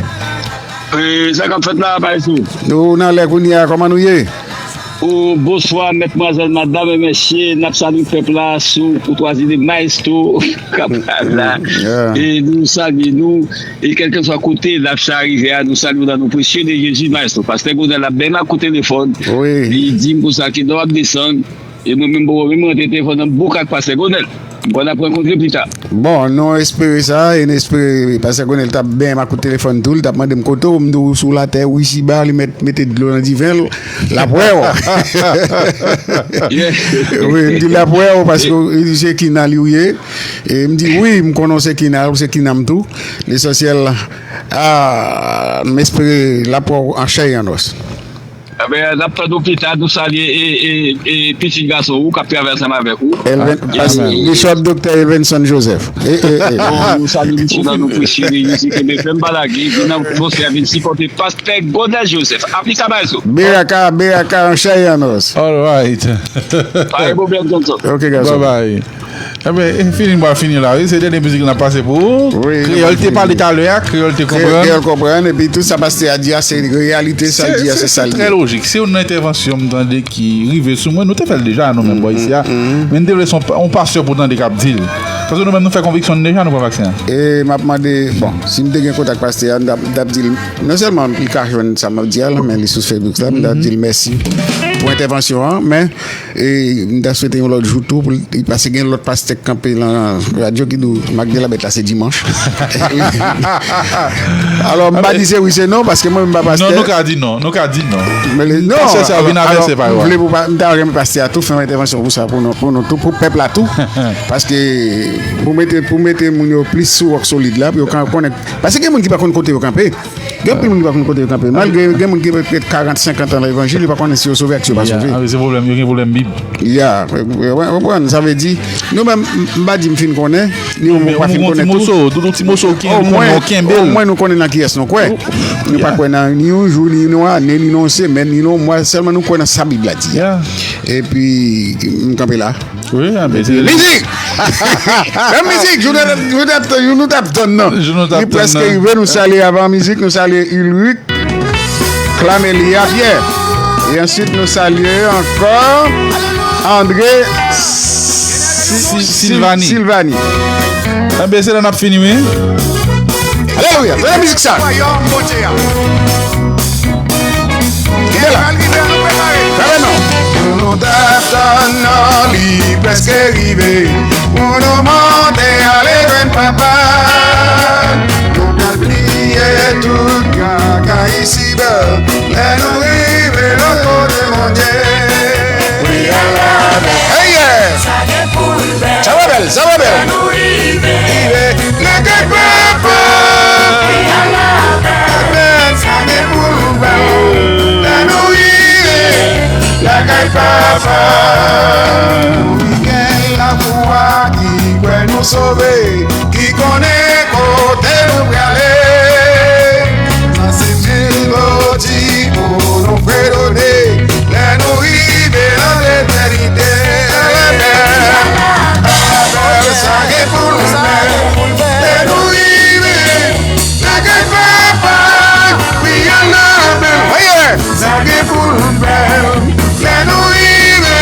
Eh, sa k ap fèt la, Maestro? Nou nan lè kounye a, kòman nou ye? Oh, bonswa, mèt, madmwazèl, madam e mesye, n ap salye pèp la sou koutwazi de Maestro k ap la. Yeah. E nou salye nou, e kèlkeswa kote live sa rive a, nou salye w nan non presye de Jezi, Maestro. Pastè Gonzalo ap bèm ak kou telefòn. Wi. Li di m konsa ke lè w ap desann, e mwen menm, bon, mwen menm, mwen te telefòn nan bouk ak Pastè Gonzalo. M konn ap rankontre pita. Bon, nou espere sa, e nou espere, Pastè Gonzalo t ap bèm ak kou telefòn tou, li t ap mande m kote w, m di w sou latè, wi, siba, li mèt mete dlo nan diven l, l ap wè w. Yeah. Wi, m di l ap wè w, paske w, se Kina li w ye. E m di, wi, m konnen w se Kina, w se Kina m tou. Lesansyèl, ah, m espere l ap wè w an chè e an os. Enben, n ap tann ou pita, nou salye e, e, e pitit gason ou k ap travay ansanm avèk ou. Elven, ah, pas, amen. Bishop Doktè Elvenson Joseph. E, e, e. Bon, nou salye misye nan non presye de Jezi, kenbe fèm, pa lage, vin nan atmosfè, vin sipòte Pastè Gonzalo Joseph. Aplika Maestro. Beraka, beraka, an chè e an os. All right. Pa gen pwoblèm, Johnson. Ok, gason. Bye bye. Enben, e fini, m pral fini la, wi. Se dènye mizik n ap pase pou ou. Wi, nou pral fini. Kreyòl te pale talè a, Kreyòl te konprann. Kreyòl konprann, epi tout sa pastè a di a, se reyalite, sa l di a, se sa l ye. Se trè lojik. Se youn nan entèvansyon m tande ki rive sou mwen. Nou te fè l deja, nou menm, bò isi a. Men n te vle se yon pa-, yon pastè pou tande k ap di l. Paske nou menm, nou fè konviksyon n deja, nou pran vaksen an. E m ap mande, bon, si m te gen kontak pastè a, m t ap, m t ap di l, non sèlman li ka jwenn sa m ap di a la, men li sou Facebook la, m t ap di l mèsi pou entèvansyon an, men E m ta swete yon lòt jou tou, pou l, paske gen lòt pastè k kanpe nan radyo ki di w, Mak de la Bèt la se dimanch. Alò, m pa di se wi, se non, paske mwen, m pa pastè. Non, nou ka di non, nou ka di non. Men le, non, pastè sa vin avèse pa yo. M vle pou pa, m ta renmen pastè a tou fè yon entèvansyon pou sa, pou nou, pou nou tou, pou pèp la tou. Paske pou mete, pou mete moun yo plis sou wòk solid la, pou yo ka konnen. Paske gen moun ki pa konn kote yo kanpe. Gen anpil moun ki pa konn kote yo kanpe. Malgre gen moun ki gen karant, senkant an nan levanjil, yo pa konnen si yo sove ak si yo pa sove. Ah, se pwoblèm, yo gen pwoblèm Bib. Ya, w konprann, sa vle di, nou menm, m, m pa di m fin konnen, ni ou pa fin konnen tou. Ti moso, tout ti moso ki konn yo kenbe l. Omwen nou konnen nan kiyès nou kwè. Nou pa kwè nan ni yon jou, ni yon ane, ni nan yon semèn, ni nan yon mwa, sèlman nou kwè nan sa Bib la di a. Epi, m kanpe la. Wi, a, men se mizik! Menm mizik, jou nou t ap, jou nou t ap, jou nou t ap tann nan. Jou nou t ap tann nan. Li prèske rive, nou salye avan mizik, nou salye Ulric, Clamelia Pierre. E answit, nou salye ankò André Si-, Si-, Silvani. Silvani. Enben, se la n ap fini, wi. Alelouya! Tande mizik sa! Kenbe la. Fèmen non. Nou t ap tann nan, li prèske rive. Pou nou monte ale jwenn Papa. Nou pral bliye tout kaka isiba. Lè nou rive lòt kote Bondye. Hey, yeah! Sa va bèl, sa va bèl. Rive lakay Papa. Amèn. Sa gen pou l bèl. Lè nou rive lakay Papa. Nou ki gen lafwa, ki kwè nou sove, ki konnen kote nou prale. Sa se melodi pou nou fredone. Lè nou rive nan letènite, sa gen pou l bèl. Lè nou rive lakay Papa, wi, ala bèl. Sa gen pou l bèl. Lè nou rive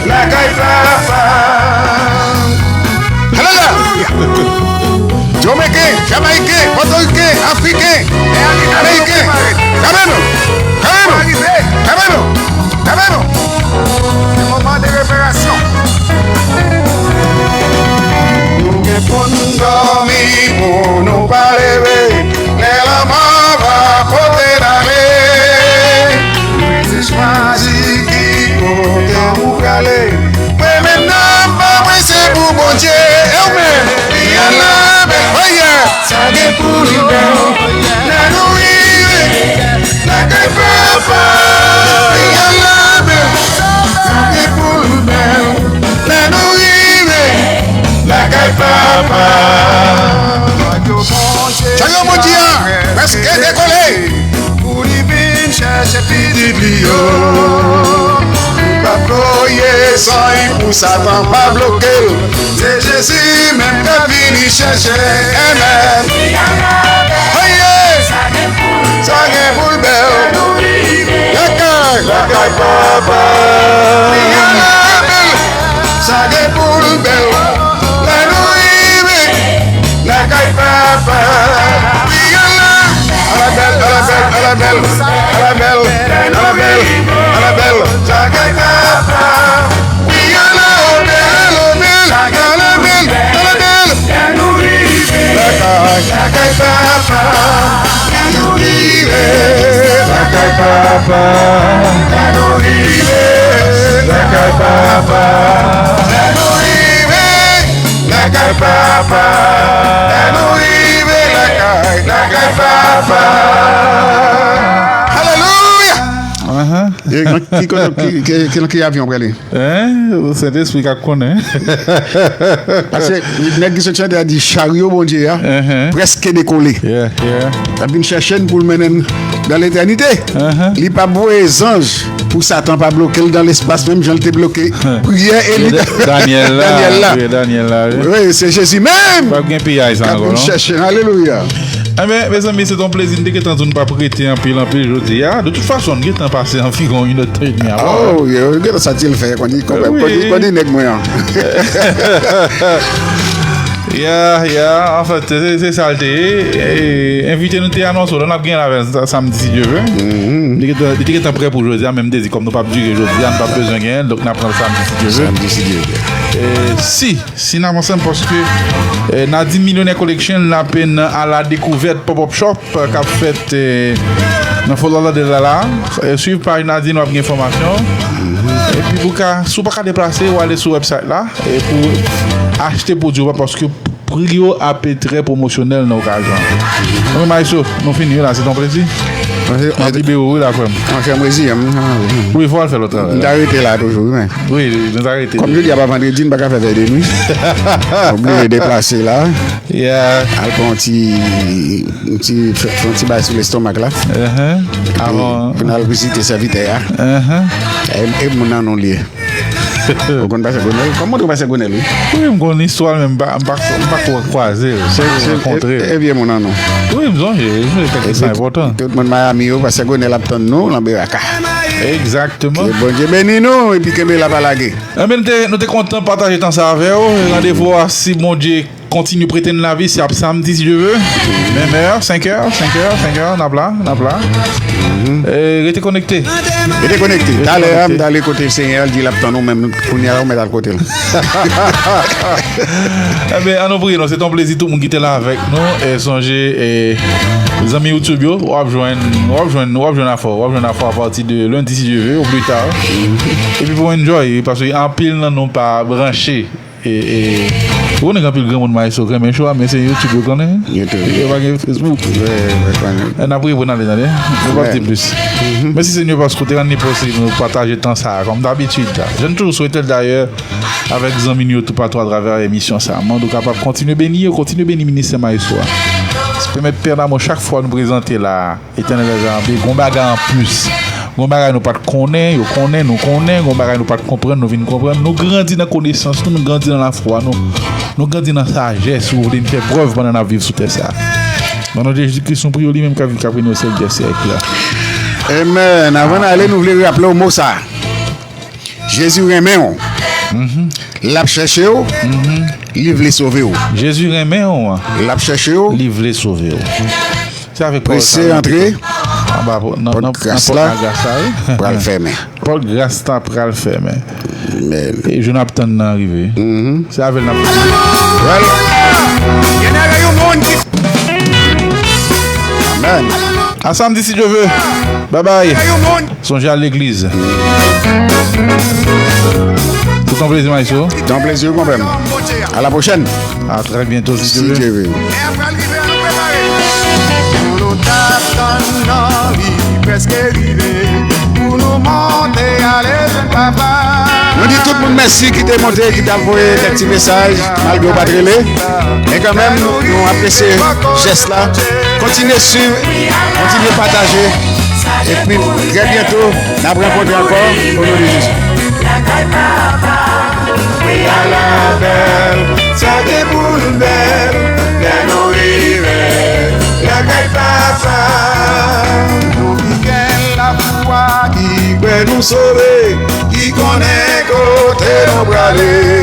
lakay Papa. Alelouya! Jamayiken, Jamayiken, Pòtoriken, Afriken, Ameriken, kanpe nou, kanpe nou, kanpe nou, kanpe nou. Se moman de reverasyon. Nou gen pou n dòmi pou nou pa leve. Lè lanmò va pote n ale, mwen te chwazi ki kote ou prale. Mwen menm nanm pa mwen se pou Bondye. E ou menm? Wi, ala bèl. Oh yeah! Sa gen pou li bèl. Lè nou rive lakay Papa. Wi, ala bèl. Sa gen pou Satan pa bloke l. Se Jezi menm k ap vini chèche. Amen. Aye! Sa gen pou l bèl. Lakay. Lakay papa. Sa gen pou l bèl. Lè nou rive. Lakay papa. Wi, ala, ala bèl, ala bèl, ala bèl, ala bèl, ala bèl, ala bèl, lakay papa. Wi, ala bèl, ala bèl, ala bèl, ala bèl. Lakay, lakay papa. Nou rive. Lakay papa. Nou rive. Lakay papa. Nou rive. Lakay papa. Lè nou rive lakay, lakay papa. Alelouya! Ahan. E, nan ki kote, ki, ki, ki, nan ki avyon w prale? Hein? Sentespri k ap konnen. Paske nèg ki sot chante a di, "Charyo Bondye a Ahan. Prèske dekole." Yeah, yeah. L ap vin chèche n pou l mennen n dans l'éternité. Ahan. Li p ap voye zanj pou Satan pa bloke l dans l'espace, menm jan l te bloke priyè Eli. Da-, Daniel la. Daniel la. Wi, Daniel la, wi. Wi, se Jezi menm. P ap gen piyay sa ankò, non? Chèche. Alelouya. Enben, mezanmi, se t on plezi. M te gentan di w n p ap rete anpil, anpil jodi a. De tout fason, n gentan pase anviwon yon nòt tan edmi a. Oh, yo, yo gentan santi l fè. Konn li, konn, konn li, konn li nèg mwen an. Ya, ya, anfèt, se, se sa l te ye. E, envite nou te anonse w la, n ap gen avè l sa-, samdi, si Dye vle. Li te gentan, li te gentan prè pou jodi a, men m te di, kòm nou p ap dire jodi a, nou p ap bezwen genyen l, donk n ap pran l samdi, si Dye vle. Samdi, si Dye vle. E, si, si n avanse ansanm, paske, e, Nadine Millionaire Collection, l ap nan a la dekouvèt pop-up shop, e, k ap fèt, e, nan Fort Lauderdale la, la. E, swiv paj Nadine, w ap gen enfòmasyon. Epi, pou ka, si w pa ka deplase, w ale sou website la. E pou achte pwodui w, paske pri yo ap trè pwomosyonèl nan okazyon an. Bon, Maestro, nou fini la, se t on plezi. Mwen, se, m ap libere w, wi, la, frè m. Mwen fè plezi, m, m, Wi, fò w al fè lòt travay m la. Ta rete la toujou, wi, men. Wi, nou ta rete. Kòm jodi a pa vandredi, m pa ka fè vèy de nwi. Oblije deplase la. Yeah. Al pran yon ti, yon ti, fè, fè yon ti bay sou lestomak la. Uh-huh. Epi, avan pou n al vizite sèvitè a. Uh-huh. E, e moun nan nou li ye. Ou konn pastè Gonèl? Kòm montre pastè Gonèl, wi. Wi, m konn istwa l, men m pa, m pa, m pa ko-, kwaze l, m pa ko rankontre l. Se, se, e, e vye moun an nou. Wi, m sonje, m sonje kèk sa enpòtan. Tout moun Miami yo, pastè Gonèl ap tann nou nan Beraka. Egzakteman. Ke Bondye beni nou, epi kenbe la pa lage. Enben, nou te, nou te kontan pataje tan sa avè w. Randevou a, si Bondye kontinye prete n lavi, se ap samdi, si Dye ve. Menm è, senk è, senk è, senk è, n ap la, n ap la. E, rete konekte. Rete konekte. Talè a, m t ale kote Senyè a, l di l ap tann ou, men kounye a, ou mèt al kote l. Enben, an nou priye, non, se t on plezi tout moun ki te la avèk nou. E, sonje, e, zanmi YouTube yo, w ap jwenn, w ap jwenn, w ap jwenn afè w, w ap jwenn afè w apati de lendi, si Dye ve, ou pli ta. Epi pou enjoy, paske anpil nan nou pa branche. E, e, ou konnen gen anpil granmoun Maestro k renmen show a, men se YouTube yo konnen. YouTube. Yo pa gen Facebook. Wi, wi, konnen. E, n ap priye pou n ale, tande. Nou p ap di plis. Mèsi, Senyè, paske w te rann li posib nou pataje tan sa a, kòm dabitid la. Je n toujou swete l, dayè, avèk zanmi nou yo toupatou atravè emisyon sa a. Mande w kapab kontinye beni yo, kontinye beni ministè Maestro a. Pèmèt Pè Damò chak fwa nou prezante la a, Etènèl Bondye, gon bagay anplis. Gon bagay nou pa t konnen, yo konnen, nou konnen. Gon bagay nou pa t konprann, nou vin konprann. Nou grandi nan konesans nou, nou grandi nan lafwa nou. Nou grandi nan sajès, si w vle, n fè prèv pandan n ap viv sou tè sa a. Nan non de Jezi Kris, nou priye w, li menm k ap viv, k ap règne au siècle des siècles. Amen. Avan n ale, nou vle raple w mo sa a. Jezi renmen w. L ap chèche w. Li vle sove w. Jezi renmen w. L ap chèche w. Li vle sove w. Se avèk pawòl sa. Prese antre. Anba, nan, nan, nan pòt gras la, wi. Pral fèmen. Pòt gras la pral fèmen. Amen. E jou n ap tann nan rive. Se avè l n ap fini. Well. Amen. A samdi, si Dye ve. Bye bye. Sonje al legliz. Se t on plezi, Maestro. Se t on plezi, konpè m. À la prochaine. À très bientôt, si Dye ve. Si Dye ve. Pou nou t ap tann nan, li prèske rive. Pou nou monte ale jwenn Papa. Nou di tout moun mèsi ki te monte, ki t ap voye kèk ti mesaj, malgre yo pa t rele. Men kanmenm, nou, nou apresye jès la. Kontinye swiv, kontinye pataje. Epi, trè byento, n ap rankontre ankò. O non de Jezi. Sove, ki konnen kote nou prale.